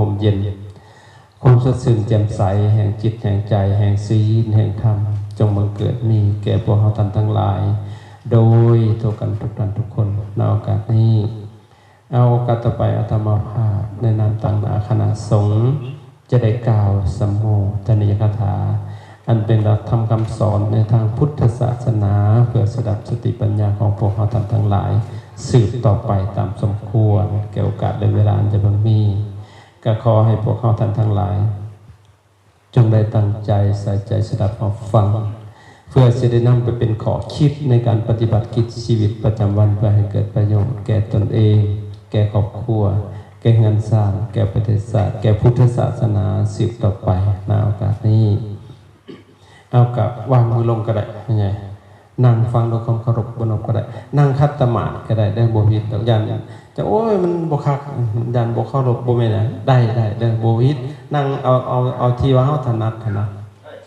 ຮົ່ມເຢັນ, ຄວາມສົດຊື່ນແຈ່ມໃສແຫ່ງຈິດແຫ່ງໃຈ, ແຫ່ງສິນແຫ່ງທຳ, ຈົ່ງບັງເກີດມີແກ່ພວກເຮົາທ່ານທັງຫຼາຍ ໂດຍທົ່ວກັນທຸກທ່ານທຸກຄົນ ໃນໂອກາດນີ້. ເອົາ ໂອກາດຕໍ່ໄປ ອາດຕະມາພາບໃນນາມຕາງໜ້າຄະນະສົງ ຈະໄດ້ກ່າວສຳໂມທະນີຍະຄາຖາ ອັນເປັນຫຼັກທຳຄຳສອນໃນທາງພຸດທະສາສະໜາ ເພື່ອສະດັບສະຕິປັນຍາຂອງພວກເຮົາທ່ານທັງຫຼາຍ ສືບຕໍ່ໄປຕາມສົມຄວນ ແກ່ໂອກາດ ແລະ ເວລາອັນຈະເພິ່ງມີ. ກໍຂໍໃຫ້ພວກເຮົາທ່ານທັງຫຼາຍ ຈົ່ງໄດ້ຕັ້ງໃຈໃສ່ໃຈສະດັບຮັບຟັງ ເພື່ອຊິໄດ້ນຳໄປເປັນຂໍ້ຄິດໃນການປະຕິບັດກິດຊີວິດປະຈຳວັນ ເພື່ອໃຫ້ເກີດປະໂຫຍດແກ່ຕົນເອງ, ແກ່ຄອບຄົວ, ແກ່ເຮືອນຊາດ, ແກ່ປະເທດຊາດ, ແກ່ພຸດທະສາສະໜາສືບຕໍ່ໄປ. ໃນໂອກາດນີ້ ເອົາ ກະວາງມືລົງກໍໄດ້ ແມ່ໃຫຍ່. ນັ່ງຟັງດ້ວຍຄວາມເຄົາລົບ ບໍ່ນົບກໍໄດ້, ນັ່ງຂັດຕະໝາດກໍໄດ້ເດີ ບໍ່ຜິດດອກ. ຢ້ານຈະ ໂອ້ຍ ມັນບໍ່ຄັກ ຢ້ານບໍ່ເຄົາລົບ ບໍ່ແມ່ນຫຍັງ. ໄດ້ ໄດ້ເດີ ບໍ່ຜິດ. ນັ່ງເອົາ ເອົາ ເອົາທີ່ວ່າເຮົາຖະໜັດຫັ້ນນະ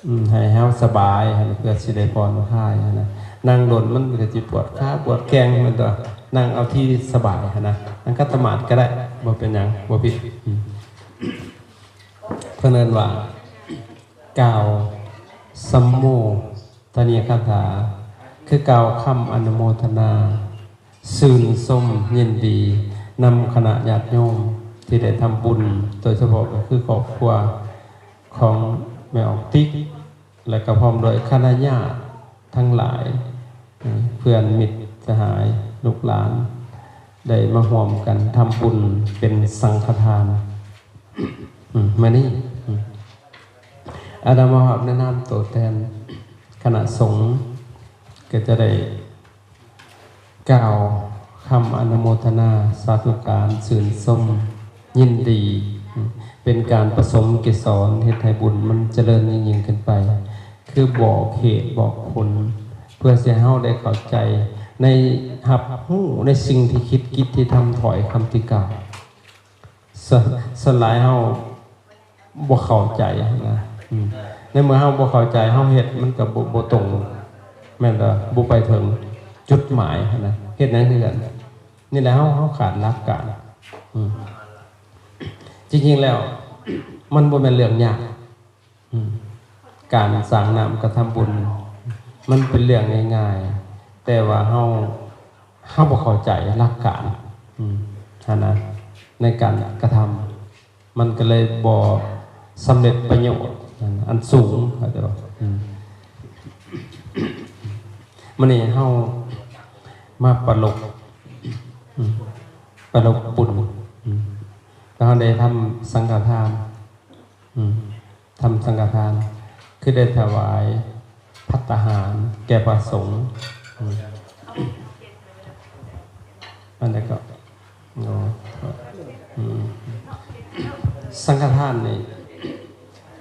ອືມ ໃຫ້ເຮົາສະບາຍຫັ້ນ ເພື່ອຊິໄດ້ຜ່ອນຄາຍຫັ້ນນະ. ນັ່ງດົນມັນກໍຊິປວດຂາປວດແຂ້ງແມ່ນຕົວະ. ນັ່ງເອົາທີ່ສະບາຍຫັ້ນນະ, ນັ່ງຂັດຕະໝາດກໍໄດ້ ບໍ່ເປັນຫຍັງ ບໍ່ຜິດ. ອືມ ເພິ່ນເອີ້ນວ່າ ກ່າວສຳໂມທະນີຍະຄາຖາ ຄືກ່າວຄຳອະນຸໂມທະນາ ຊື່ນຊົມຍິນດີນຳຄະນະຍາດໂຍມທີ່ໄດ້ທຳບຸນ ໂດຍສະເພາະກໍຄືຄອບຄົວຂອງແມ່ອອກຕິກ ແລະ ກໍພ້ອມດ້ວຍຄະນະຍາດທັງຫຼາຍ, ເພື່ອນມິດສະຫາຍລູກຫຼານ ໄດ້ມາຮ່ວມກັນທຳບຸນເປັນສັງຄະທານ. ອືມ ມື້ນີ້ ອືມ ອາດຕະມາພາບໃນນາມໂຕແທນຄະນະສົງ ກໍຈະໄດ້ກ່າວຄຳອະນຸໂມທະນາ ສາທຸການ ຊື່ນຊົມຍິນດີ ເປັນການປະສົມເກສອນ ເຮັດໃຫ້ບຸນມັນຈະເລີນຍິ່ງໆຂຶ້ນໄປ ຄືບອກເຫດບອກຜົນ ເພື່ອຊິໃຫ້ເຮົາໄດ້ເຂົ້າໃຈໃນ ຮັບຮູ້ໃນສິ່ງທີ່ຄິດ ກິດທີ່ທຳ ຖ້ອຍຄຳທີ່ກ່າວ. ສ່ວນ ສ່ວນຫຼາຍເຮົາບໍ່ເຂົ້າໃຈນະ. ອືມ ໃນເມື່ອເຮົາບໍ່ເຂົ້າໃຈ ເຮົາເຮັດມັນກໍບໍ່ ບໍ່ຕົງ ແມ່ນບໍ່? ບໍ່ໄປເຖິງຈຸດໝາຍນະ. ເຮັດຫຍັງຄືກັນ? ນີ້ແຫຼະ ເຮົາ ເຮົາຂາດຫຼັກການ. ອືມ ຈິງໆແລ້ວ ມັນບໍ່ແມ່ນເລື່ອງຍາກ. ອືມ ການສ້າງນ້ຳກະທຳບຸນ ມັນເປັນເລື່ອງງ່າຍໆ ແຕ່ວ່າເຮົາ ເຮົາບໍ່ເຂົ້າໃຈຫຼັກການ ອືມ ຫັ້ນນະ ໃນການກະທຳ ມັນກໍເລີຍບໍ່ສຳເລັດປະໂຫຍດອັນສູງ ເຂົ້າໃຈບໍ່? ອືມ ມື້ນີ້ເຮົາມາປະລົບ ອືມ ປະລົບບຸນ ອືມ ແລ້ວເຮົາໄດ້ທຳສັງຄະທານ ອືມ ທຳສັງຄະທານ ຄືໄດ້ຖວາຍພັດຕາຫານແກ່ພະສົງ. ອືມ ອັນໃດກໍ ໂອ້ ອືມ ສັງຄະທານນີ້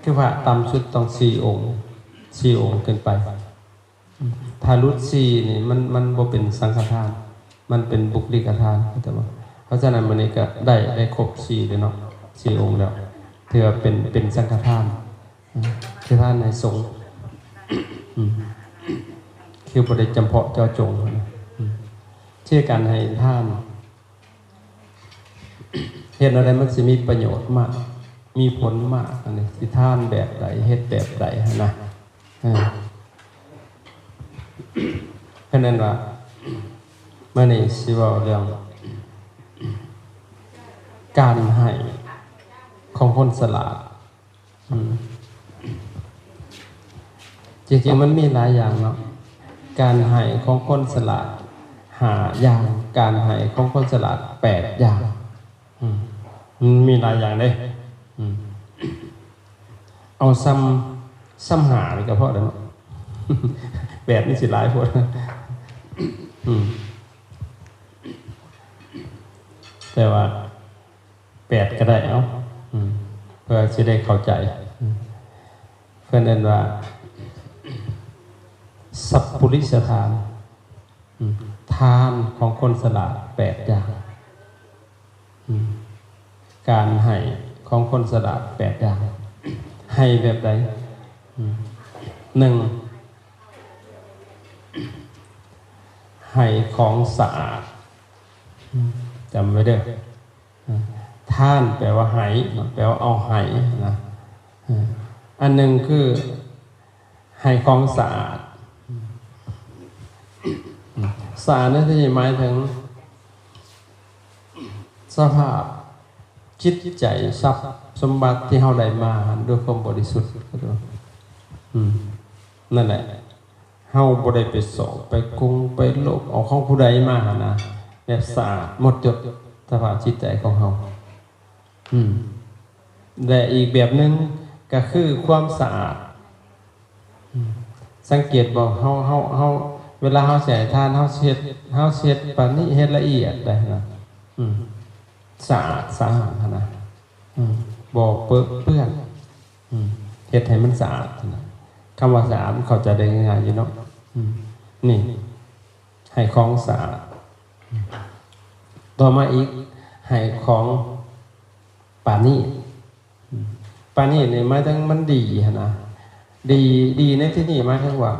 ຄືວ່າຕ່ຳສຸດຕ້ອງສີ່ອົງ ສີ່ອົງຂຶ້ນໄປ. ຖ້າຫຼຸດສີ່ນີ້ ມັນ ມັນບໍ່ເປັນສັງຄະທານ ມັນເປັນບຸກລິກະທານ ເຂົ້າໃຈບໍ່? ເພາະສະນັ້ນ ມື້ນີ້ກໍໄດ້ ໄດ້ຄົບສີ່ແລ້ວເນາະ ສີ່ອົງແລ້ວ ຖືວ່າເປັນ ເປັນສັງຄະທານ ອືມ ຄືທານໃຫ້ສົງ ອືມ ຄືບໍ່ໄດ້ຈຳເພາະເຈາະຈົງນະ ອືມ ຄືການໃຫ້ທານ ເຮັດແນວໃດມັນຊິມີປະໂຫຍດມາກ ມີຜົນມາກ ອັນນີ້ຊິທານແບບໃດ ເຮັດແບບໃດຫັ້ນນະ ເອີ ເພາະນັ້ນວ່າ ມື້ນີ້ຊິເວົ້າເລື່ອງການໃຫ້ຂອງຄົນສະຫຼາດ. ອືມ ຈິງໆ ມັນມີຫຼາຍຢ່າງເນາະ ການໃຫ້ຂອງຄົນສະຫຼາດຫ້າຢ່າງ ການໃຫ້ຂອງຄົນສະຫຼາດແປດຢ່າງ ອືມ ມັນມີຫຼາຍຢ່າງເດ້ ອືມ ເອົາຊ່ຳ ຊ່ຳຫ້ານີ້ກໍພໍແລ້ວເນາະ ແປດນີ້ຊິຫຼາຍໂພດ ອືມ ແຕ່ວ່າ ແປດກໍໄດ້ ເອົາ ອືມ ເພື່ອຊິໄດ້ເຂົ້າໃຈ ອືມ ເພິ່ນເອີ້ນວ່າ ສັບປຸລິສະທານ ອືມ ທານຂອງຄົນສະຫຼາດແປດຢ່າງ ອືມ ການໃຫ້ຂອງຄົນສະຫຼາດແປດຢ່າງ ໃຫ້ແບບໃດ? ອືມ ໜຶ່ງ ໃຫ້ຂອງສະອາດ ອືມ ຈຳໄວ້ເດີ້. ອາ ທ ທານແປວ່າໃຫ້ເນາະ ແປວ່າເອົາໃຫ້ນະ. ເອີ ອັນໜຶ່ງຄືໃຫ້ຂອງສະອາດ. ສະອາດໃນທີ່ນີ້ໝາຍເຖິງສະພາບຈິດໃຈ ຊັບສົມບັດທີ່ເຮົາໄດ້ມາຫັ້ນດ້ວຍຄວາມບໍລິສຸດ. ອືມ ນັ້ນແຫຼະ. ເຮົາບໍ່ໄດ້ໄປຊອກໄປກົງໄປໂລບເອົາຂອງຜູ້ໃດມາຫັ້ນນະ ແບບສະອາດໝົດຈົດສະພາບຈິດໃຈຂອງເຮົາ. ອືມ ແລະ ອີກແບບໜຶ່ງກໍຄືຄວາມສະອາດ. ອືມ ສັງເກດບໍ່ ເຮົາ ເຮົາ ເຮົາ ເວລາເຮົາຊິໃຫ້ທານ ເຮົາຊິເຮັດ ເຮົາຊິເຮັດປານນີ້ ເຮັດລະອຽດໄດ້ນະ. ອືມ ສະອາດສະອ້ານຫັ້ນນະ. ອືມ ບໍ່ເປິເປື້ອນ. ອືມ ເຮັດໃຫ້ມັນສະອາດຫັ້ນນະ. ຄຳວ່າສະອາດມັນເຂົ້າໃຈໄດ້ງ່າຍໆຢູ່ເນາະ. ອືມ ນີ້ ໃຫ້ຂອງສະອາດ. ຕໍ່ມາອີກ ໃຫ້ຂອງປານີດ. ປານີດນີ້ໝາຍເຖິງມັນດີຫັ້ນນະ. ດີ ດີໃນທີ່ນີ້ໝາຍເຖິງວ່າ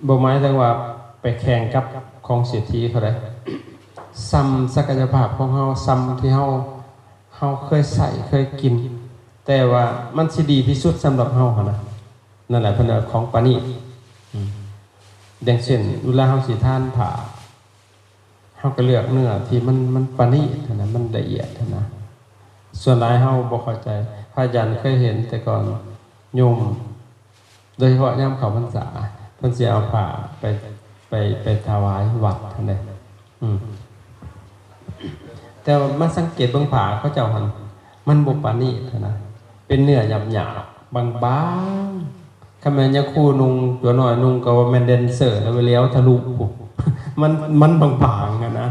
ບໍ່ໝາຍເຖິງວ່າໄປແຂ່ງກັບຂອງເສດຖີເຂົາໃດ໋. ສ່ຳສັກກະຍະພາບຂອງເຮົາ ສ່ຳທີ່ເຮົາ ເຮົາເຄີຍໃຊ້ເຄີຍກິນ ແຕ່ວ່າມັນຊິດີທີ່ສຸດສຳລັບເຮົາຫັ້ນນະ. ນັ້ນແຫຼະເພິ່ນວ່າຂອງປານີດ. ອືມ ຢ່າງເຊັ່ນ ເວລາເຮົາຊິທານຜ້າ ເຮົາກໍເລືອກເນື້ອທີ່ມັນ ມັນປານີດຫັ້ນນະ ມັນລະອຽດຫັ້ນນະ. ສ່ວນຫຼາຍເຮົາບໍ່ເຂົ້າໃຈ. ພະອາຈານເຄີຍເຫັນແຕ່ກ່ອນໂຍມ ໂດຍສະເພາະຍາມເຂົ້າພັນສາ ເພິ່ນຊິເອົາຜ້າໄປ ໄປ ໄປຖວາຍວັດຫັ້ນເດ້. ອືມ ແຕ່ວ່າມາສັງເກດເບິ່ງຜ້າເຂົາເຈົ້າຫັ້ນ ມັນບໍ່ປານີດຫັ້ນນະ ເປັນເນື້ອຫຍາບໆ ບາງໆ. ຄັນແມ່ນຍາຄູນຸ່ງ ຕົວນ້ອຍນຸ່ງກໍວ່າແມ່ນແດນເຊີແລ້ວ ໄປຫຼຽວທະລຸພຸ້ນ. ມັນ ມັນບາງໆຫັ້ນນະ.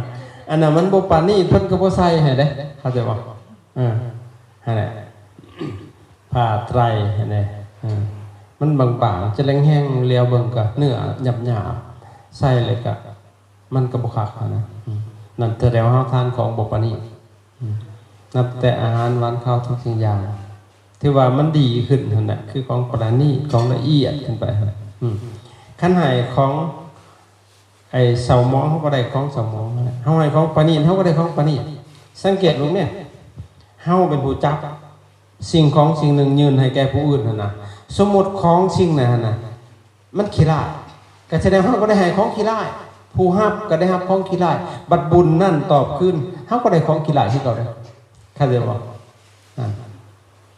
ອັນນັ້ນມັນບໍ່ປານີດ ເພິ່ນກໍບໍ່ໃສ່ໃຫ້ເດ້ ເຂົ້າໃຈບໍ່? ເອີ ຫັ້ນແຫຼະ ຜ້າໄຕຫັ້ນແຫຼະ. ເອີ ມັນບາງໆ ຈະແລງແຮງ ຫຼຽວເບິ່ງກໍເນື້ອຫຍາບໆ ໃສ່ແລ້ວກໍ ມັນກໍບໍ່ຄັກຫັ້ນນະ. ອືມ ນັ້ນສະແດງວ່າເຮົາທານຂອງບໍ່ປານີດ. ອືມ ນັບແຕ່ອາຫານຫວານຄາວທຸກສິ່ງຢ່າງ ຖືວ່າມັນດີຂຶ້ນຫັ້ນນະ ຄືຂອງປານີດ ຂອງລະອຽດຂຶ້ນໄປ. ອືມ ຄັນໃຫ້ຂອງໄອ້ເສົ້າໝອງ ເຮົາກໍໄດ້ຂອງເສົ້າໝອງ. ເຮົາໃຫ້ຂອງປານີດ ເຮົາກໍໄດ້ຂອງປານີດ. ສັງເກດເບິ່ງແມ້ ເຮົາເປັນຜູ້ຈັບສິ່ງຂອງສິ່ງໜຶ່ງຍື່ນໃຫ້ແກ່ຜູ້ອື່ນຫັ້ນນະ. ສົມມຸດຂອງສິ່ງນັ້ນຫັ້ນນະ ມັນຂີ້ລ້າຍ ກໍສະແດງເຮົາກໍໄດ້ໃຫ້ຂອງຂີ້ລ້າຍ ຜູ້ຮັບກໍໄດ້ຮັບຂອງຂີ້ລ້າຍ. ບັດບຸນນັ້ນຕອບຄືນ ເຮົາກໍໄດ້ຂອງຂີ້ລ້າຍຄືເກົ່າເດ້ ເຂົ້າໃຈບໍ່? ອາ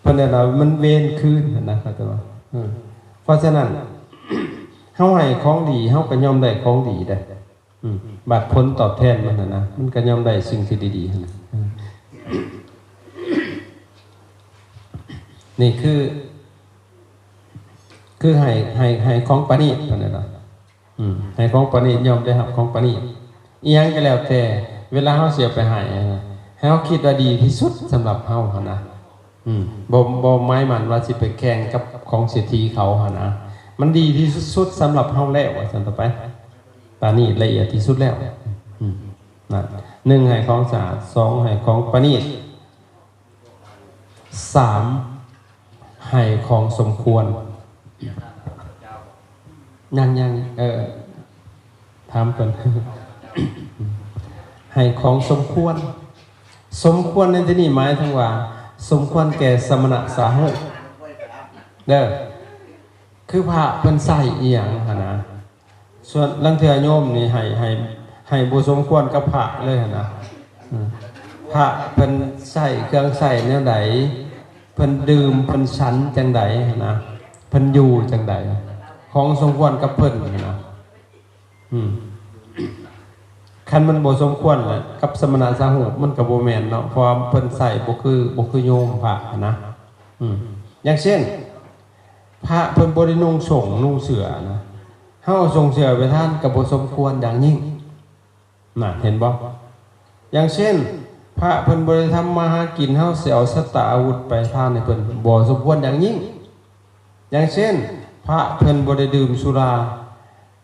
ເພິ່ນເອີ້ນວ່າມັນເວນຄືນຫັ້ນນະ ເຂົ້າໃຈບໍ່? ເອີ ເພາະສະນັ້ນ ເຮົາໃຫ້ຂອງດີ ເຮົາກໍຍ່ອມໄດ້ຂອງດີເດ້. ອືມ ບາດຜົນຕອບແທນມັນຫັ້ນນະ ມັນກໍຍ່ອມໄດ້ສິ່ງທີ່ດີໆຫັ້ນນະ. ອືມ ນີ້ຄື ຄືໃຫ້ ໃຫ້ ໃຫ້ຂອງປະນີດເພິ່ນເອີ້ນວ່າ. ອືມ ໃຫ້ຂອງປະນີດ ຍ່ອມໄດ້ຮັບຂອງປະນີດ. ອີ່ຫຍັງກໍແລ້ວແຕ່ ເວລາເຮົາຊິເອົາໄປໃຫ້ຫັ້ນນະ ໃຫ້ເຮົາຄິດວ່າດີທີ່ສຸດສຳລັບເຮົາຫັ້ນນະ. ອືມ ບໍ່ ບໍ່ໝາຍໝັ້ນວ່າຊິໄປແຂ່ງກັບຂອງເສດຖີເຂົາຫັ້ນນະ. ມັນດີທີ່ສຸດສຳລັບເຮົາແລ້ວ ວ່າຊັ້ນຕໍ່ໄປ. ປານີດລະອຽດທີ່ສຸດແລ້ວ. ອືມ ນັ້ນ ໜຶ່ງ ໃຫ້ຂອງສະອາດ, ສອງ ໃຫ້ຂອງປະນີດ, ສາມ ໃຫ້ຂອງສົມຄວນ. ຍັງ ຍັງ ເອີ ຖາມເພິ່ນ ໃຫ້ຂອງສົມຄວນ. ສົມຄວນໃນທີ່ນີ້ໝາຍເຖິງວ່າ ສົມຄວນແກ່ສະມະນະສາວກເດີ. ຄືພະເພິ່ນໃຊ້ອີ່ຫຍັງຫັ້ນນະ. ສ່ວນລາງເທື່ອໂຍມນີ້ໃຫ້ ໃຫ້ ໃຫ້ບໍ່ສົມຄວນກັບພະເລີຍຫັ້ນນະ. ອືມ ພະເພິ່ນໃຊ້ເຄື່ອງໃຊ້ແນວໃດ ເພິ່ນດື່ມ ເພິ່ນສັນຈັ່ງໃດຫັ້ນນະ ເພິ່ນຢູ່ຈັ່ງໃດ ຂອງສົມຄວນກັບເພິ່ນຫັ້ນນະ. ອືມ ຄັນມັນບໍ່ສົມຄວນແຫຼະ ກັບສະມະນະສາວກ ມັນກໍບໍ່ແມ່ນເນາະ ເພາະວ່າເພິ່ນໃຊ້ບໍ່ຄື ບໍ່ຄືໂຍມພະຫັ້ນນະ. ອືມ ຢ່າງເຊັ່ນ ພະເພິ່ນບໍ່ໄດ້ນຸ່ງສົ້ງນຸ່ງເສື້ອນະ ເຮົາເອົາສົ້ງເສື້ອໄປທານກໍບໍ່ສົມຄວນຢ່າງຍິ່ງ. ນະ ເຫັນບໍ່? ຢ່າງເຊັ່ນ ພະເພິ່ນບໍ່ໄດ້ທຳມາຫາກິນ ເຮົາຊິເອົາສັດຕາອາວຸດໄປທານໃຫ້ເພິ່ນ ບໍ່ສົມຄວນຢ່າງຍິ່ງ. ຢ່າງເຊັ່ນ ພະເພິ່ນບໍ່ໄດ້ດື່ມສຸລາ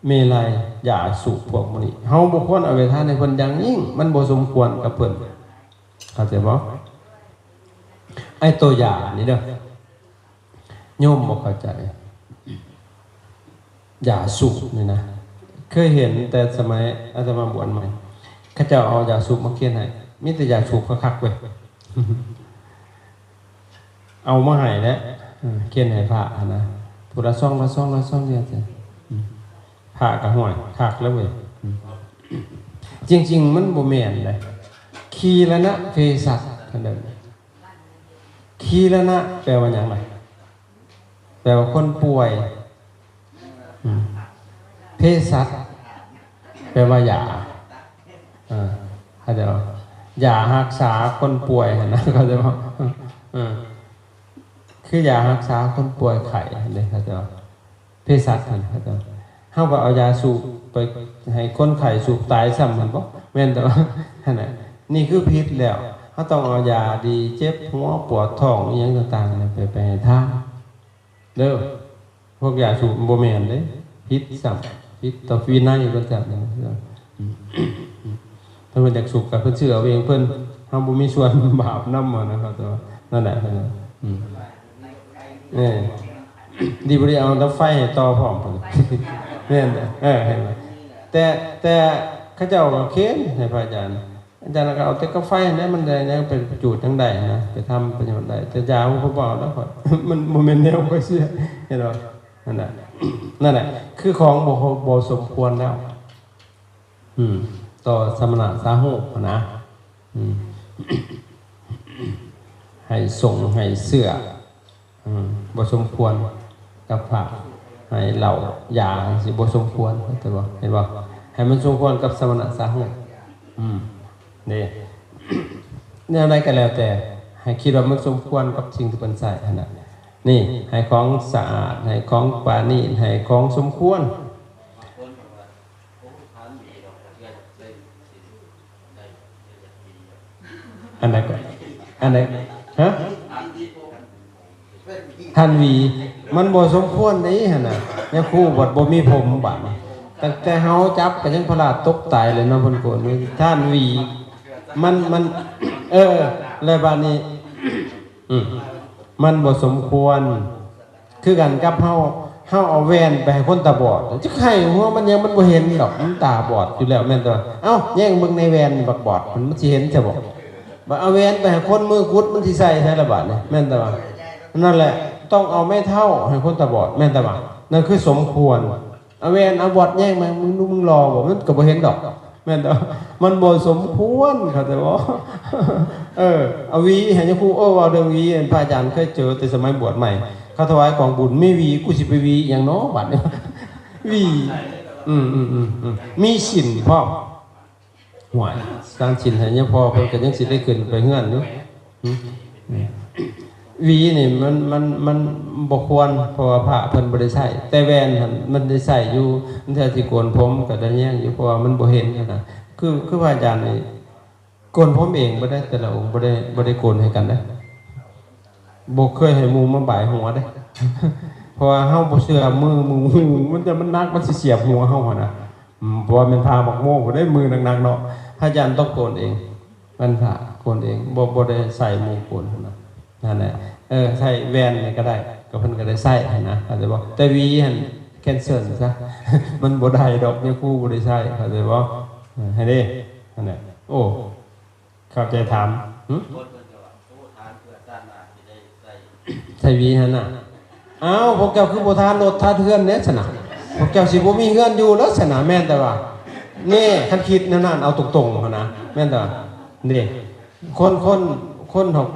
ເມໄລ ຢາສູບພວກໝູ່ນີ້ ເຮົາບໍ່ຄວນເອົາໄປທານໃຫ້ເພິ່ນຢ່າງຍິ່ງ ມັນບໍ່ສົມຄວນກັບເພິ່ນ. ເຂົ້າໃຈບໍ່? ໄອ້ໂຕຢານີ້ເດີ ໂຍມບໍ່ເຂົ້າໃຈ. ຢາສູບນີ້ນະ ເຄີຍເຫັນແຕ່ສະໄໝອາດຕະມາບວດໃໝ່ ເຂົາເຈົ້າເອົາຢາສູບມາຂຽນໃຫ້ ມີແຕ່ຢາສູບຄັກໆເວີຍ ເອົາມາໃຫ້ແຫຼະ ເອີ ເຂັນໃຫ້ພະຫັ້ນນະ ຜູ້ລະຊອງ ລະຊອງ ລະຊອງ ເດ ອືມ ພະກໍ ຫ້ວຍ ຄັກແລ້ວເວີຍ ອືມ ຈິງໆມັນບໍ່ແມ່ນເດ້ ຄີລະນະເພສັດ ເພິ່ນເອີ້ນ ຄີລະນະແປວ່າຫຍັງລະ? ແປວ່າຄົນປ່ວຍ ອືມ ເພສັດ ແປວ່າຢາ ເອີ ເຂົ້າໃຈບໍ່? ຢາຮັກສາຄົນປ່ວຍຫັ້ນນະ ເຂົ້າໃຈບໍ່? ເອີ ຄືຢາຮັກສາຄົນປ່ວຍໄຂ້ຫັ້ນເດ້ ເຂົ້າໃຈບໍ່? ເພສັດຫັ້ນ ເຮົາກໍເອົາຢາສູບໄປໃຫ້ຄົນໄຂ້ສູບຕາຍຊ້ຳຫັ້ນບໍ? ແມ່ນແຕ່ວ່າ ຫັ້ນນະ ນີ້ຄືຜິດແລ້ວ ເຮົາຕ້ອງເອົາຢາດີ ເຈັບຫົວ ປວດທ້ອງ ອີ່ຫຍັງຕ່າງໆນະ ໄປ ໄປໃຫ້ທານເດີ. ພວກຢາສູບມັນບໍ່ແມ່ນເດ້ ຜິດຊ້ຳ ຜິດຕໍ່ວິໄນເພິ່ນຊ້ຳ. ຖ້າເພິ່ນຢາກສູບກໍເພິ່ນຊື້ເອົາເອງເພິ່ນ ເຮົາບໍ່ມີສ່ວນບາບນຳຫັ້ນນະ ເຂົາເຈົ້າ ນັ້ນແຫຼະ ເພິ່ນ ອືມ ເອີ ດີບໍ່ດີເອົາດັບໄຟໃຫ້ຕໍ່ພ້ອມ ເພິ່ນ ແມ່ນ ເອີ ເຫັນບໍ່? ແຕ່ ແຕ່ເຂົາເຈົ້າກໍເຄນໃຫ້ພະອາຈານ ອາຈານກໍເອົາແຕ່ກາໄຟຫັ້ນແຫຼະ ມັນໄດ້ແນວໄປຈູດຫຍັງໄດ້ນະ ໄປທຳປະໂຫຍດໄດ້ ແຕ່ຢາບໍ່ເອົາແລ້ວຂ້ອຍ ມັນບໍ່ແມ່ນແນວຂ້ອຍເຊື່ອ ເຫັນບໍ່? ນັ້ນແຫຼະ ນັ້ນແຫຼະ ຄືຂອງບໍ່ ບໍ່ສົມຄວນແລ້ວ ອືມ ຕໍ່ສະມະນະສາວກຫັ້ນນະ ອືມ ໃຫ້ສົງໃຫ້ເຊື່ອ ອືມ ບໍ່ສົມຄວນກັບພະ ໃຫ້ເຫຼົ້າຢາ ຈັ່ງຊີ້ບໍ່ສົມຄວນ ເຫັນບໍ່? ເຫັນບໍ່? ໃຫ້ມັນສົມຄວນກັບສະມະນະສາວກ ອືມ ເດ້ ແນວໃດກໍແລ້ວແຕ່ ໃຫ້ຄິດວ່າມັນສົມຄວນກັບສິ່ງທີ່ເພິ່ນໃຊ້ຫັ້ນນະ ນີ້ ໃຫ້ຂອງສະອາດ ໃຫ້ຂອງປານີດ ໃຫ້ຂອງສົມຄວນ. ອັນໃດກໍ ອັນໃດ ຮະ? ທ່ານຫວີ ມັນບໍ່ສົມຄວນເດ້ຫັ້ນນະ ຍາຄູບັດບໍ່ມີຜົມບາດນີ້ ຕັ້ງແຕ່ເຮົາຈັບກໍຍັງພະລາດຕົກຕາຍເລີຍເນາະ ເພິ່ນໂກນ ທ່ານຫວີ ມັນ ມັນ ເອີ ແລ້ວບາດນີ້ ອືມ ມັນບໍ່ສົມຄວນ ຄືກັນກັບເຮົາ ເຮົາເອົາແວ່ນໄປໃຫ້ຄົນຕາບອດ ຈັກໃຫ້ຫົວມັນຫຍັງ ມັນບໍ່ເຫັນດອກ ມັນຕາບອດຢູ່ແລ້ວ ແມ່ນແຕ່ວ່າ ເອົ້າ ແຍງເບິ່ງໃນແວ່ນບັກບອດ ມັນຊິເຫັນໃຊ່ບໍ່? ບາດເອົາແວ່ນໄປໃຫ້ຄົນມືກຸດ ມັນຊິໃສ່ໃສ່ລະບາດນີ້ ແມ່ນແຕ່ວ່າ ນັ້ນແຫຼະ ຕ້ອງເອົາໄມ້ເທົ້າໃຫ້ຄົນຕາບອດ ແມ່ນແຕ່ວ່າ ນັ້ນຄືສົມຄວນ. ເອົາແວ່ນ ເອົາບອດແຍງມາ ມຶງດູ ມຶງຫຼໍ່ບໍ່? ມັນກໍບໍ່ເຫັນດອກ ແມ່ນແຕ່ວ່າ ມັນບໍ່ສົມຄວນ ເຂົ້າໃຈບໍ່? ເອີ ເອົາຫວີໃຫ້ຍາຄູ ເອີ ເວົ້າເລື່ອງຫວີ ພະອາຈານເຄີຍເຈີແຕ່ສະໄໝບວດໃໝ່ ເຂົາຖວາຍກອງບຸນ ມີຫວີ ກູຊິໄປຫວີຫຍັງເນາະບາດນີ້ ຫວີ ອືມໆໆໆ ມີສິນພ້ອມ. ຫ້ວຍ ສານສິນໃຫ້ຍາພໍ່ເພິ່ນກໍຍັງຊິໄດ້ຂຶ້ນໄປເຮືອນຢູ່ ຫືມ ຫວີນີ້ມັນ ມັນ ມັນບໍ່ຄວນ ເພາະວ່າພະເພິ່ນບໍ່ໄດ້ໃຊ້ ແຕ່ແວ່ນຫັ້ນມັນໄດ້ໃຊ້ຢູ່ ບາງເທື່ອຊິໂກນຜົມກໍໄດ້ແຍງຢູ່ ເພາະວ່າມັນບໍ່ເຫັນຫັ້ນນະ ຄື ຄືພະອາຈານນີ້ໂກນຜົມເອງບໍ່ໄດ້ ແຕ່ລະອົງບໍ່ໄດ້ ບໍ່ໄດ້ໂກນໃຫ້ກັນເດ້. ບໍ່ເຄີຍໃຫ້ໝູ່ມາບາຍຫົວເດ້ ເພາະວ່າເຮົາບໍ່ເຊື່ອມືໝູ່ ມັນຈະ ມັນໜັກ ມັນຊິສຽບຫົວເຮົາຫັ້ນນະ ອືມ ບໍ່ວ່າແມ່ນຜ່າໝາກໂມພຸ້ນເດ້ ມືໜັກໆເນາະ ພະອາຈານຕ້ອງໂກນເອງ ແມ່ນພະໂກນເອງ ບໍ່ ບໍ່ໄດ້ໃສ່ໝູ່ໂກນຫັ້ນນະ ນັ້ນແຫຼະ ເອີ ໃສ່ແວ່ນນີ້ກໍໄດ້ ກໍເພິ່ນກໍໄດ້ໃຊ້ຫັ້ນນະ ເຂົ້າໃຈບໍ່? ແຕ່ຫວີຫັ້ນແຄນເຊິນຊະ ມັນບໍ່ໄດ້ດອກ ຍາຄູບໍ່ໄດ້ໃຊ້ ເຂົ້າໃຈບໍ່? ເອີ ໃຫ້ເດ້ ຫັ້ນແຫຼະ ໂອ້ ເຂົ້າໃຈຖາມ ຫຶ? ໃສ່ຫວີຫັ້ນນະ ອ້າວ ພວກເຈົ້າຄືບໍ່ທາລົດທາເຮືອນແດ່ຊັ້ນນະ ພວກເຈົ້າຊິບໍ່ມີເຮືອນຢູ່ແລ້ວຊັ້ນນະ ແມ່ນແຕ່ວ່າ ນີ້ ຄັນຄິດແນວນັ້ນ ເອົາຕົງໆຫັ້ນນະ ແມ່ນແຕ່ວ່າ ນີ້ ຄົນ ຄົນ ຄົນເຮົາ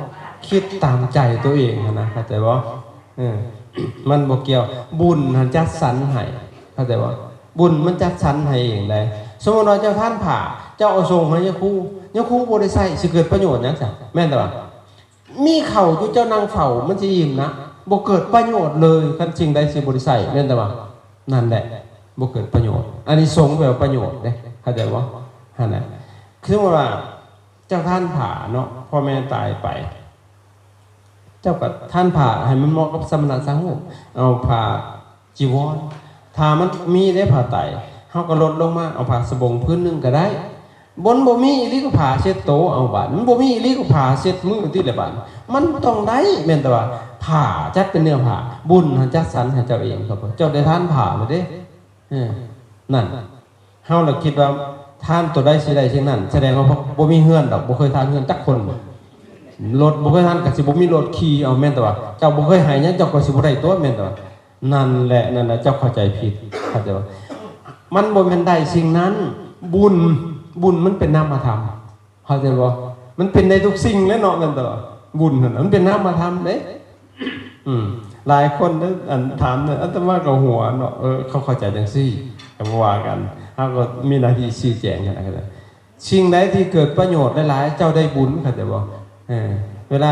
ຄິດຕາມໃຈຕົວເອງຫັ້ນນະ ເຂົ້າໃຈບໍ່? ເອີ ມັນບໍ່ກ່ຽວ ບຸນຫັ້ນຈັດສັນໃຫ້ ເຂົ້າໃຈບໍ່? ບຸນມັນຈັດສັນໃຫ້ເອງໄດ໋ ສົມມຸດວ່າເຈົ້າທານຜ້າ ເຈົ້າເອົາສົ່ງໃຫ້ຍາຄູ ຍາຄູບໍ່ໄດ້ໃຊ້ ຊິເກີດປະໂຫຍດຫຍັງຊະ ແມ່ນແຕ່ວ່າ ມີເຂົ້າຢູ່ ເຈົ້ານັ່ງເຝົ້າ ມັນຊິອີ່ມນະ ບໍ່ເກີດປະໂຫຍດເລີຍ ຄັນສິ່ງໃດຊິບໍ່ໄດ້ໃຊ້ ແມ່ນແຕ່ວ່າ ນັ້ນແຫຼະ ບໍ່ເກີດປະໂຫຍດ ອານິສົງແປວ່າປະໂຫຍດເດ້ ເຂົ້າໃຈບໍ່? ຫັ້ນນະ ຄືວ່າ ເຈົ້າທານຜ້າເນາະ ພໍ່ແມ່ຕາຍໄປ ເຈົ້າກໍທານຜ້າໃຫ້ມັນເໝາະກັບສະມະນະສາວກ ເອົາຜ້າ ຈີວອນ ຖ້າມັນມີເດ້ຜ້າໄຕ ເຮົາກໍລົດລົງມາເອົາຜ້າສະບົງພື້ນໜຶ່ງກໍໄດ້ ມັນບໍ່ມີອີ່ຫຼີກໍຜ້າເຊັດໂຕ ເອົາບາດ ມັນບໍ່ມີອີ່ຫຼີກໍຜ້າເຊັດມືຕິລະບາດ ມັນຕ້ອງໄດ້ ແມ່ນແຕ່ວ່າຜ້າຈັດເປັນເນື້ອຜ້າ ບຸນຫັ້ນຈັດສັນໃຫ້ເຈົ້າເອງ ເຈົ້າໄດ້ທານຜ້າແລ້ວເດ້ ເອີ ນັ້ນ ເຮົາລະຄິດວ່າ ທານໂຕໃດຊິໄດ້ສິ່ງນັ້ນ ສະແດງວ່າບໍ່ມີເຮືອນດອກ ບໍ່ເຄີຍທານເຮືອນຈັກຄົນ ລົດບໍ່ເຄີຍທານກໍຊິບໍ່ມີລົດຂີ່ ເອົາແມ່ນແຕ່ວ່າເຈົ້າບໍ່ເຄີຍໃຫ້ຫຍັງ ເຈົ້າກໍຊິບໍ່ໄດ້ຕົວະ ແມ່ນແຕ່ວ່າ ນັ້ນແຫຼະ ນັ້ນແຫຼະ ເຈົ້າເຂົ້າໃຈຜິດ ເຂົ້າໃຈບໍ່? ມັນບໍ່ແມ່ນໄດ້ສິ່ງນັ້ນ ບຸນ ບຸນມັນເປັນນາມະທຳ ເຂົ້າໃຈບໍ່? ມັນເປັນໄດ້ທຸກສິ່ງແຫຼະເນາະ ແມ່ນແຕ່ວ່າ ບຸນຫັ້ນນະ ມັນເປັນນາມະທຳເດ້. ອືມ ຫຼາຍຄົນເດີ ອັນ ຖາມເດີ ອາດຕະມາກໍຫົວເນາະ ເອີ ເຂົາເຂົ້າໃຈຈັ່ງຊີ້ ກໍບໍ່ວ່າກັນ ເຮົາກໍມີໜ້າທີ່ຊີ້ແຈງຫັ້ນນະ. ສິ່ງໃດທີ່ເກີດປະໂຫຍດຫຼາຍໆ ເຈົ້າໄດ້ບຸນ ເຂົ້າໃຈບໍ່? ເອີ ເວລາ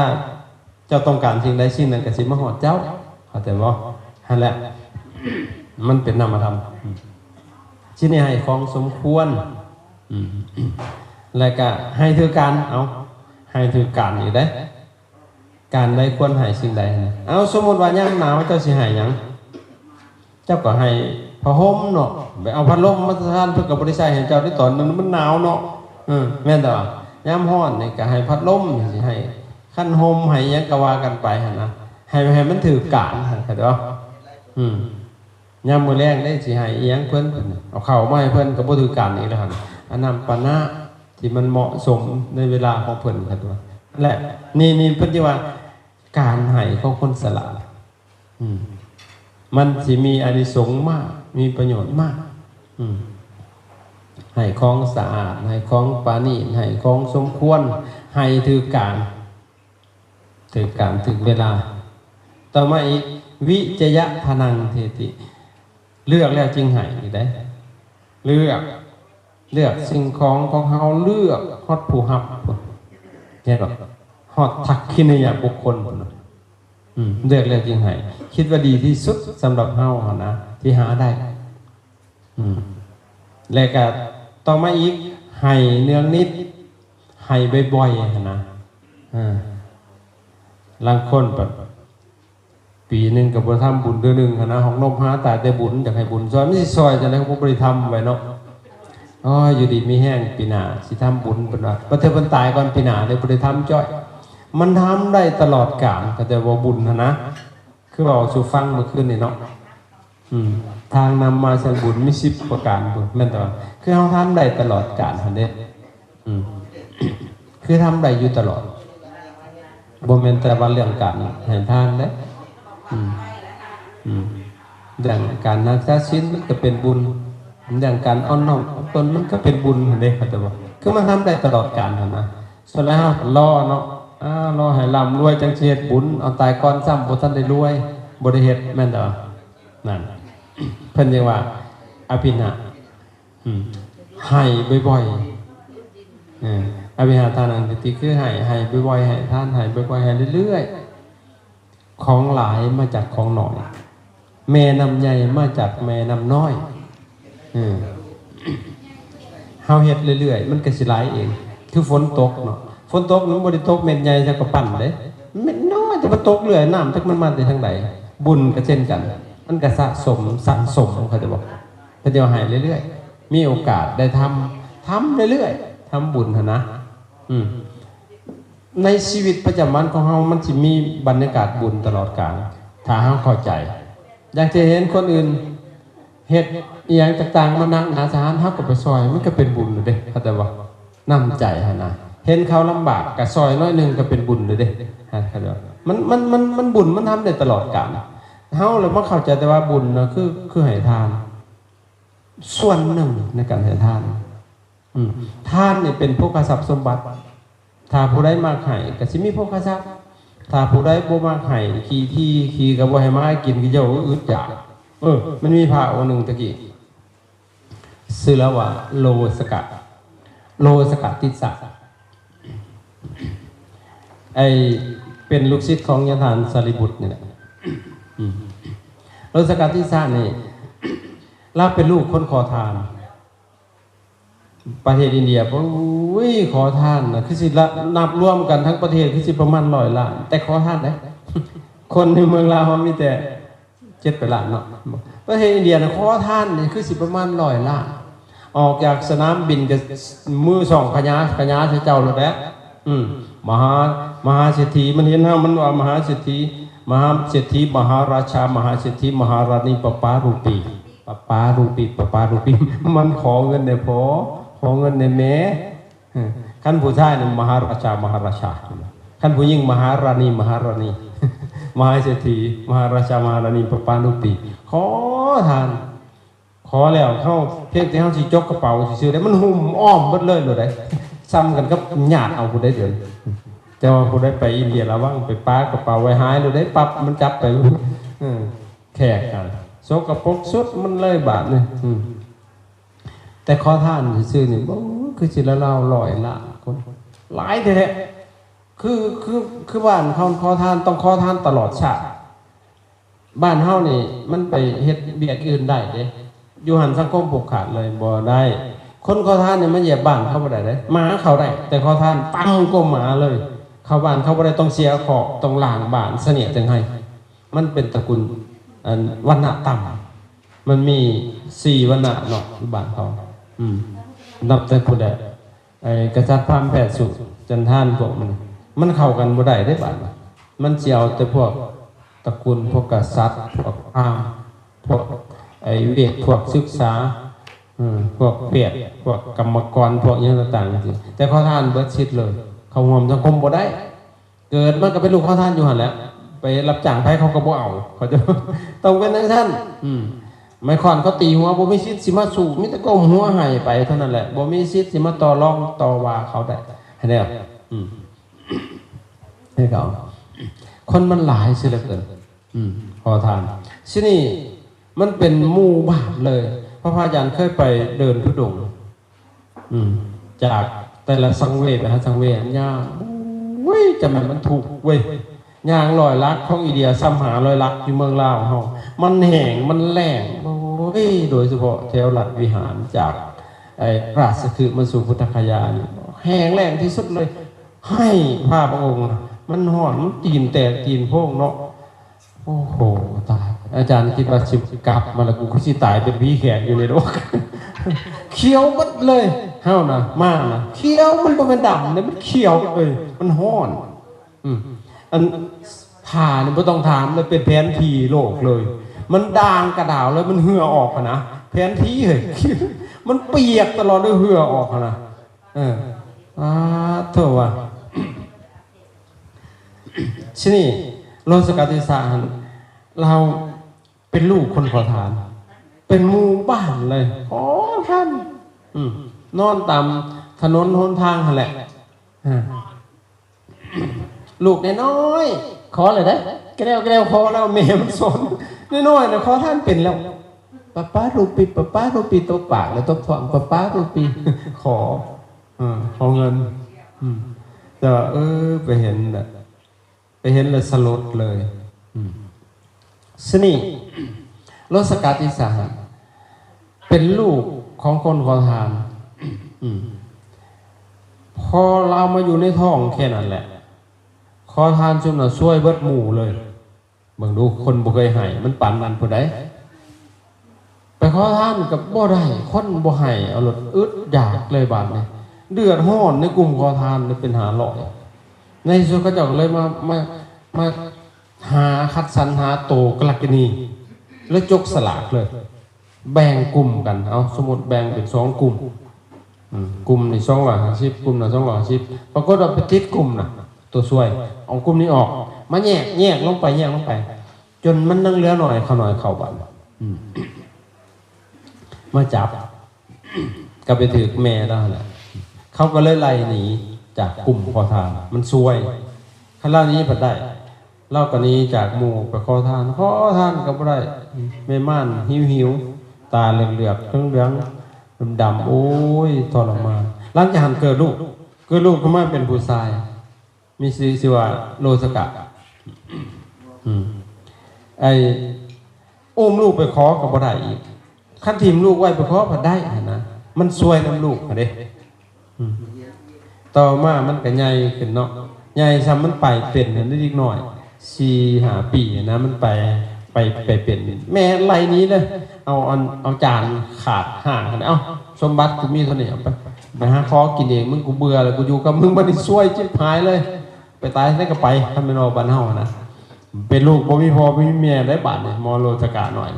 ເຈົ້າຕ້ອງການສິ່ງໃດ ສິ່ງນັ້ນກໍຊິມາຮອດເຈົ້າ ເຂົ້າໃຈບໍ່? ຫັ້ນແຫຼະ ມັນເປັນນາມະທຳ. ອືມ ຊິໄດ້ໃຫ້ຂອງສົມຄວນ ອືມ ແລ້ວກໍໃຫ້ຖືກການ ເອົາ ໃຫ້ຖືກການອີກເດ້. ການໃດຄວນໃຫ້ສິ່ງໃດຫັ້ນນະ. ເອົາ ສົມມຸດວ່າຍາມໜາວເຈົ້າຊິໃຫ້ຫຍັງ? ເຈົ້າກໍໃຫ້ຜ້າຫົ່ມເນາະ ໄປເອົາພັດລົມມາທານ ເພິ່ນກໍບໍ່ໄດ້ໃສ່ໃຫ້ເຈົ້າເດ້ ຕອນນັ້ນມັນໜາວເນາະ. ເອີ ແມ່ນແຕ່ວ່າຍາມຮ້ອນນີ້ກໍໃຫ້ພັດລົມ ຊິໃຫ້ຄັນຫົ່ມ ໃຫ້ຫຍັງກໍວ່າກັນໄປຫັ້ນນະ ໃຫ້ ໃຫ້ມັນຖືກການຫັ້ນ ເຂົ້າໃຈບໍ່? ອືມ ຍາມມື້ແລງເດ້ ຊິໃຫ້ອີ່ຫຍັງເພິ່ນ ເອົາເຂົ້າມາໃຫ້ເພິ່ນ ກໍບໍ່ຖືກການອີກແລ້ວຫັ້ນ. ອັນນັ້ນປານະທີ່ມັນເໝາະສົມໃນເວລາຂອງເພິ່ນ ແລະ ນີ້ ນີ້ເພິ່ນຈຶ່ງວ່າ ການໃຫ້ຂອງຄົນສະຫຼາດ ອືມ ມັນຊິມີອານິສົງມາກ ມີປະໂຫຍດມາກ ອືມ ໃຫ້ຂອງສະອາດ ໃຫ້ຂອງປານີດ ໃຫ້ຂອງສົມຄວນ ໃຫ້ຖືກການ ຖືກການຖືກເວລາ. ຕໍ່ມາອີກ ວິຈະຍະທານັງເທຕິ ເລືອກແລ້ວຈຶ່ງໃຫ້ນີ້ເດ້ ເລືອກ ເລືອກສິ່ງຂອງຂອງເຮົາ ເລືອກຮອດຜູ້ຮັບ ເຫັນບໍ່? ຮອດທັກຂິນະຍະບຸກຄົນພຸ້ນນະ. ອືມ ເລືອກແລ້ວຈຶ່ງໃຫ້ ຄິດວ່າດີທີ່ສຸດສຳລັບເຮົາຫັ້ນນະ ທີ່ຫາໄດ້. ອືມ ແລະກະຕໍ່ມາອີກ ໃຫ້ເນືອງນິດ ໃຫ້ບ່ອຍໆ ຫັ້ນນະ. ເອີ ລາງຄົນປະ ປີໜຶ່ງກໍບໍ່ໄດ້ທຳບຸນເທື່ອໜຶ່ງຫັ້ນນະ ຮອກນົບຫາຕາຍແຕ່ບຸນ ຢາກໃຫ້ບຸນຊ່ອຍ ມັນຊິຊ່ອຍຈັ່ງໃດ ບໍ່ໄດ້ທຳໄວ້ເນາະ. ໂອ້ຍ ຢູ່ດີມີແຮງ ປີໜ້າຊິທຳບຸນ ເພິ່ນວ່າ ບາດເທື່ອເພິ່ນຕາຍກ່ອນປີໜ້າເລີຍ ບໍ່ໄດ້ທຳຈ້ອຍ. ມັນທຳໄດ້ຕະຫຼອດການ ເຂົ້າໃຈບໍ່ ບຸນຫັ້ນນະ. ຄືເວົ້າສູ່ຟັງມື້ຄືນນີ້ເນາະ ອືມ ທາງນຳມາສະຫຍັງບຸນມີສິບປະການພຸ້ນ ແມ່ນແຕ່ວ່າ ຄືເຮົາທຳໄດ້ຕະຫຼອດການຫັ້ນເດ້ ອືມ ຄືທຳໄດ້ຢູ່ຕະຫຼອດ ບໍ່ແມ່ນແຕ່ວ່າເລື່ອງການໃຫ້ທານເດ້ ອືມ ອືມ ເລື່ອງການຮັກສາສິນມັນກໍເປັນບຸນ ເລື່ອງການອ່ອນນ້ອມອອກຕົນມັນກໍເປັນບຸນຫັ້ນເດ້ ເຂົ້າໃຈບໍ່? ຄືມັນທຳໄດ້ຕະຫຼອດການຫັ້ນນະ. ສ່ວນຫຼາຍເຮົາລໍເນາະ ອາ ລໍໃຫ້ລ່ຳລວຍຈັ່ງຊິເຮັດບຸນ ເອົາຕາຍກ່ອນຊ້ຳ ບໍ່ທັນໄດ້ລວຍ ບໍ່ໄດ້ເຮັດ ແມ່ນບໍ່? ນັ້ນ ເພິ່ນເອີ້ນວ່າ ອະພິນະ ອືມ ໃຫ້ບ່ອຍໆ ເອີ ອະພິນະທານັງເທຕິ ຄືໃຫ້ ໃຫ້ບ່ອຍໆ ໃຫ້ທານ ໃຫ້ບ່ອຍໆ ໃຫ້ເລື້ອຍໆ. ຂອງຫຼາຍມາຈາກຂອງໜ້ອຍ ແມ່ນ້ຳໃຫຍ່ມາຈາກແມ່ນ້ຳນ້ອຍ ເອີ ເຮົາເຮັດເລື້ອຍໆ ມັນກໍຊິຫຼາຍເອງ ຄືຝົນຕົກເນາະ ຝົນຕົກມັນບໍ່ໄດ້ຕົກເມັດໃຫຍ່ ເຈົ້າກໍປັ່ນເດ້ ເມັດນ້ອຍ ແຕ່ມັນຕົກເລື້ອຍ ນ້ຳຈັກມັນມາແຕ່ທາງໃດ. ບຸນກໍເຊັ່ນກັນ ມັນກໍສະສົມ ສັງສົມ ເຂົ້າໃຈບໍ່? ເຂົາເຈົ້າໃຫ້ເລື້ອຍໆ ມີໂອກາດໄດ້ທຳ ທຳເລື້ອຍໆ ທຳບຸນຫັ້ນນະ ອືມ. ໃນຊີວິດປະຈຳວັນຂອງເຮົາ ມັນຊິມີບັນຍາກາດບຸນຕະຫຼອດການ ຖ້າເຮົາເຂົ້າໃຈ. ຢ່າງທີ່ເຫັນຄົນອື່ນເຮັດອີ່ຫຍັງຕ່າງໆ ມາໜັກໜາສາຫັດ ເຮົາກໍໄປຊ່ອຍ ມັນກໍເປັນບຸນແລ້ວເດ້ ເຂົ້າໃຈບໍ່? ນ້ຳໃຈຫັ້ນນະ ເຫັນເຂົາລຳບາກ ກໍຊ່ອຍໜ້ອຍໜຶ່ງ ກໍເປັນບຸນແລ້ວເດ້ ເຂົ້າໃຈບໍ່? ມັນ ມັນ ມັນ ມັນບຸນ ມັນທຳໄດ້ຕະຫຼອດການ. ເຮົາລະມາເຂົ້າໃຈແຕ່ວ່າບຸນນະ ຄື ຄືໃຫ້ທານ ສ່ວນໜຶ່ງໃນການໃຫ້ທານ. ອືມ ທານນີ້ເປັນໂພຄະຊັບສົມບັດ. ຖ້າຜູ້ໃດມັກໃຫ້ກໍຊິມີໂພຄະຊັບ. ຖ້າຜູ້ໃດບໍ່ມັກໃຫ້ ຂີ້ຖີ່ ຂີ້ກໍບໍ່ໃຫ້ໝາກິນ ຂີ້ເຍົາອຶດຢາກ. ເອີ ມັນມີພະອົງໜຶ່ງຕະກີ້ ຊື່ລາວວ່າ ໂລສະກະ ໂລສະກະຕິສະ ໄອ້ ເປັນລູກສິດຂອງຍາທ່ານສາລີບຸດນີ້ແຫຼະ. ອືມ ໂລສະກະຕິສະນີ້ ລາວເປັນລູກຄົນຂໍທານ. ປະເທດອິນເດຍ ໂອ້ຍ ຂໍທານນະ ຄືຊິລະ ນັບລວມກັນທັງປະເທດ ຄືຊິປະມານຮ້ອຍລ້ານ ແຕ່ຂໍທານເດ້. ຄົນໃນເມືອງລາວເຮົາມີແຕ່ເຈັດແປດລ້ານເນາະ. ປະເທດອິນເດຍນະ ຂໍທານນີ້ຄືຊິປະມານຮ້ອຍລ້ານ. ອອກຈາກສະໜາມບິນກໍມືສອງຂະຫຍາ ຂະຫຍາໃສ່ເຈົ້າໂລດແຫຼະ. ອືມ ມະຫາ ມະຫາເສດຖີ ມັນເຫັນເຮົາ ມັນວ່າມະຫາເສດຖີ ມະຫາເສດຖີ ມະຫາລາຊາ ມະຫາເສດຖີ ມະຫາລານີ ປະປາຣູປີ ປະປາຣູປີ ປະປາຣູປີ ມັນຂໍເງິນແດ່ພໍ່ ຂໍ ຂໍເງິນແດ່ແມ່. ຄັນຜູ້ຊາຍນັ້ນ ມະຫາຣາຊາ ມະຫາຣາຊາ, ຄັນຜູ້ຍິງ ມະຫາຣານີ ມະຫາຣານີ, ມະຫາເສດຖີ ມະຫາຣາຊາ ມະຫາຣານີ ປະປານຸຕີ ຂໍທານ. ຂໍແລ້ວເຮົາ ພຽງແຕ່ເຮົາຊິຈົກກະເປົາຊື່ໆເດ້ ມັນຫຸ້ມອ້ອມເບິດເລີຍໂລດເດ້. ສ່ຳກັນກັບຍາດເອົາພຸ້ນເດ້ດຽວນີ້. ແຕ່ວ່າຜູ້ໃດໄປອິນເດຍລະວັງ ໄປປາກະເປົາໄວ້ຫາຍໂລດເດ້, ປັບມັນຈັບໄປ. ເອີ ແຂກຫັ້ນ ສົກກະປົກສຸດມັນເລີຍບາດນີ້. ອືມ ແຕ່ຂໍທານຊື່ໆນີ້ ໂອ້ ຄືຊິລາວໆຮ້ອຍລ້ານຄົນ ຫຼາຍແທ້ໆ. ຄື ຄື ຄືບ້ານເຮົາຂໍທານ ຕ້ອງຂໍທານຕະຫຼອດຊາດ. ບ້ານເຮົານີ້ມັນໄປເຮັດວຽກອື່ນໄດ້ເດ້, ຢູ່ຫັ້ນສັງຄົມຜູກຂາດເລີຍ ບໍ່ໄດ້. ຄົນຂໍທານນີ້ມາຢຽບບ້ານເຂົາບໍ່ໄດ້ເດ້. ໝາເຂົ້າໄດ້ ແຕ່ຂໍທານຕ່ຳກວ່າໝາເລີຍ. ເຂົ້າບ້ານເຂົາບໍ່ໄດ້ ຕ້ອງເສຍເຄາະ ຕ້ອງລ້າງບ້ານ ສະເນຍຈັ່ງໃຫ້. ມັນເປັນຕະກຸນ ອັນ ວັນນະຕ່ຳ. ມັນມີສີ່ວັນນະເນາະ ຢູ່ບ້ານເຂົາ. ອືມ ນັບແຕ່ຜູ້ໃດ ໄອ້ກະສັດພາມແພດສູ ຈັນທານ ພວກມັນ ມັນເຂົ້າກັນບໍ່ໄດ້ເດ້ບາດນີ້. ມັນຊິເອົາແຕ່ພວກຕະກຸນ ພວກກະສັດ ພວກພາມ ພວກໄອ້ເວດ ພວກສຶກສາ ເອີ ພວກແພດ ພວກກຳມະກອນ ພວກຫຍັງຕ່າງໆຈັ່ງຊີ້. ແຕ່ຂໍທານເບິດສິດເລີຍ ເຂົ້າຮ່ວມສັງຄົມບໍ່ໄດ້. ເກີດມາກໍເປັນລູກຂໍທານຢູ່ຫັ້ນແຫຼະ ໄປຮັບຈ້າງໃຜເຂົາກໍບໍ່ເອົາ ເຂົາຈະ ຕ້ອງເປັນຈັ່ງຊັ້ນ. ອືມ ໄມ້ຄ້ອນເຂົາຕີຫົວ ບໍ່ມີສິດຊິມາສູ້ ມີແຕ່ກົ້ມຫົວໃຫ້ໄປເທົ່ານັ້ນແຫຼະ ບໍ່ມີສິດຊິມາຕໍ່ລອງຕໍ່ວ່າເຂົາໄດ້ ຫັ້ນແຫຼະ. ອືມ ໃຫ້ເຂົາ ຄົນມັນຫຼາຍເສຍເຫຼືອເກີນ. ອືມ ຂໍທານ ຊິນີ້ມັນເປັນໝູ່ບ້ານເລີຍ. ເພາະພະອາຈານເຄີຍໄປເດີນທຸດົງ ອືມ ຈາກແຕ່ລະສັງເວດໄປຫາສັງເວດ ຍາກ ໂອ້ຍ ຈະແມ່ນມັນທຸກເວີຍ. ຍ່າງຮ້ອຍຫຼັກຂອງອິນເດຍ ສ່ຳຫ້າຮ້ອຍຫຼັກຢູ່ເມືອງລາວເຮົາ ມັນແຫ້ງ ມັນແລ້ງ ໂອ້ຍ ໂດຍສະເພາະແຖວລັດວິຫານ ຈາກໄອ້ລາຊະຄຶມາສູ່ພຸດທະຄະຍານີ້ ແຫ້ງແລ້ງທີ່ສຸດເລີຍ. ໃຫ້ພະອົງ ມັນຮ້ອນ ມັນຕີນແຕກຕີນໂພງເນາະ. ໂອ້ໂຫ ຕາຍ ອາຈານຄິດວ່າຊິກັບມາແລ້ວ ກູຄືຊິຕາຍເປັນຜີແຂກຢູ່ໃນໂລກ. ຂຽວເບິດເລີຍ ເຮົານະ ມານະ ຂຽວ ມັນບໍ່ແມ່ນດຳເດ້ ມັນຂຽວເລີຍ ມັນຮ້ອນ. ອືມ ອັນ ຜ້ານີ້ບໍ່ຕ້ອງຖາມເລີຍ ເປັນແຜນທີ່ໂລກເລີຍ ມັນດ່າງກະດາວເລີຍ ມັນເຫື່ອອອກຫັ້ນນະ ແຜນທີ່ເຮີ້ຍ ມັນປຽກຕະຫຼອດເລີຍ ເຫື່ອອອກຫັ້ນນະ. ເອີ ອາ ໂທວ່າ ຊິນີ້ ໂລສະກາຕິສະຫັ້ນ ລາວເປັນລູກຄົນຂໍທານ ເປັນໝູ່ບ້ານເລີຍ ຂໍທານ ອືມ ນອນຕາມຖະໜົນຫົນທາງຫັ້ນແຫຼະ. ອາ ລູກນ້ອຍໆ ຂໍແລ້ວເດ້ ແກ່ແລ້ວ ແກ່ແລ້ວ ຂໍແລ້ວ ແມ່ມັນສອນ ນ້ອຍໆນະ ຂໍທານເປັນແລ້ວ. ປະປາຣູປີ ປະປາຣູປີ ຕົບປາກແລ້ວຕົບທ້ອງ ປະປາຣູປີ ຂໍ ເອີ ຂໍເງິນ. ອືມ ແຕ່ວ່າ ເອີ ໄປເຫັນແລ້ວ ໄປເຫັນແລ້ວສະຫຼົດເລີຍ. ອືມ ສະນີ້ ໂລສະກາຕິສະ ເປັນລູກຂອງຄົນຂໍທານ. ອືມ ພໍລາວມາຢູ່ໃນທ້ອງແຄ່ນັ້ນແຫຼະ ຂໍທານຊຸມນັ້ນຊວຍເບິດໝູ່ເລີຍ. ເບິ່ງດູ ຄົນບໍ່ເຄີຍໃຫ້ ມັນປານນັ້ນພຸ້ນໃດ. ໄປຂໍທານກໍບໍ່ໄດ້ ຄົນບໍ່ໃຫ້ ເອົາໂລດ ອຶດຢາກເລີຍບາດນີ້ ເດືອດຮ້ອນໃນກຸ່ມຂໍທານເປັນຫ້າຮ້ອຍ. ໃນທີ່ສຸດເຂົາເຈົ້າກໍເລີຍມາ ມາ ມາຫາຄັດສັນຫາໂຕກະລັກກິນີ ແລ້ວຈົກສະຫຼາກເລີຍ ແບ່ງກຸ່ມກັນ ເອົາ ສົມມຸດແບ່ງເປັນສອງກຸ່ມ ອືມ ກຸ່ມນີ້ສອງຮ້ອຍຫ້າສິບ ກຸ່ມນັ້ນສອງຮ້ອຍຫ້າສິບ ປາກົດວ່າໄປຕິດກຸ່ມນະ ໂຕຊວຍ ເອົາກຸ່ມນີ້ອອກ ມາແຍກ ແຍກລົງໄປ ແຍກລົງໄປ ຈົນມັນຍັງເຫຼືອໜ້ອຍເຂົ້າ ໜ້ອຍເຂົ້າ ບາດນີ້ ອືມ ມາຈັບ ກໍໄປຖືກແມ່ລາວຫັ້ນແຫຼະ ເຂົາກໍເລີຍໄລ່ໜີຈາກກຸ່ມຂໍທານ ມັນຊວຍ. ຄັນລາວໜີພັດໄດ້ ລາວກໍໜີຈາກໝູ່ໄປຂໍທານ ຂໍທານກໍບໍ່ໄດ້ ແມ່ມ່ານຫິວໆ ຕາເຫຼືອກໆ ເຫຼືອງໆ ດຳໆ ໂອ້ຍ ທໍລະມານ. ຫຼັງຈາກຫັ້ນເກີດລູກ ເກີດລູກຂຶ້ນມາເປັນຜູ້ຊາຍ ມີຊື່ ຊື່ວ່າໂລສະກະ ອືມ ໄອ້ ອຸ້ມລູກໄປຂໍກໍບໍ່ໄດ້ອີກ ຄັນຖິ້ມລູກໄວ້ໄປຂໍພັດໄດ້ຫັ້ນນະ ມັນຊວຍນຳລູກຫັ້ນເດ້. ອືມ ຕໍ່ມາມັນກໍໃຫຍ່ຂຶ້ນເນາະ ໃຫຍ່ຊ່ຳມັນໄປເປັນຫັ້ນເດ້ ເດັກນ້ອຍສີ່ຫ້າປີຫັ້ນນະ ມັນໄປ ໄປ ໄປເປັນ ແມ່ໄລ່ໜີເລີຍ ເອົາ ເອົາ ເອົາຈານຂາດຫ້າງຫັ້ນ ເອົາ ສົມບັດກູມີເທົ່ານີ້ ເອົາໄປ ໄປຫາຂໍກິນເອງ ມຶງ ກູເບື່ອແລ້ວ ກູຢູ່ກັບມຶງ ບັດນີ້ຊວຍຈິບຫາຍເລີຍ ໄປຕາຍໃສກໍໄປ ຄັນແມ່ນວ່າບ້ານເຮົາຫັ້ນນະ ເປັນລູກບໍ່ມີພໍ່ບໍ່ມີແມ່ໄດ້ບາດນີ້ ໝໍໂລສະກະນ້ອຍ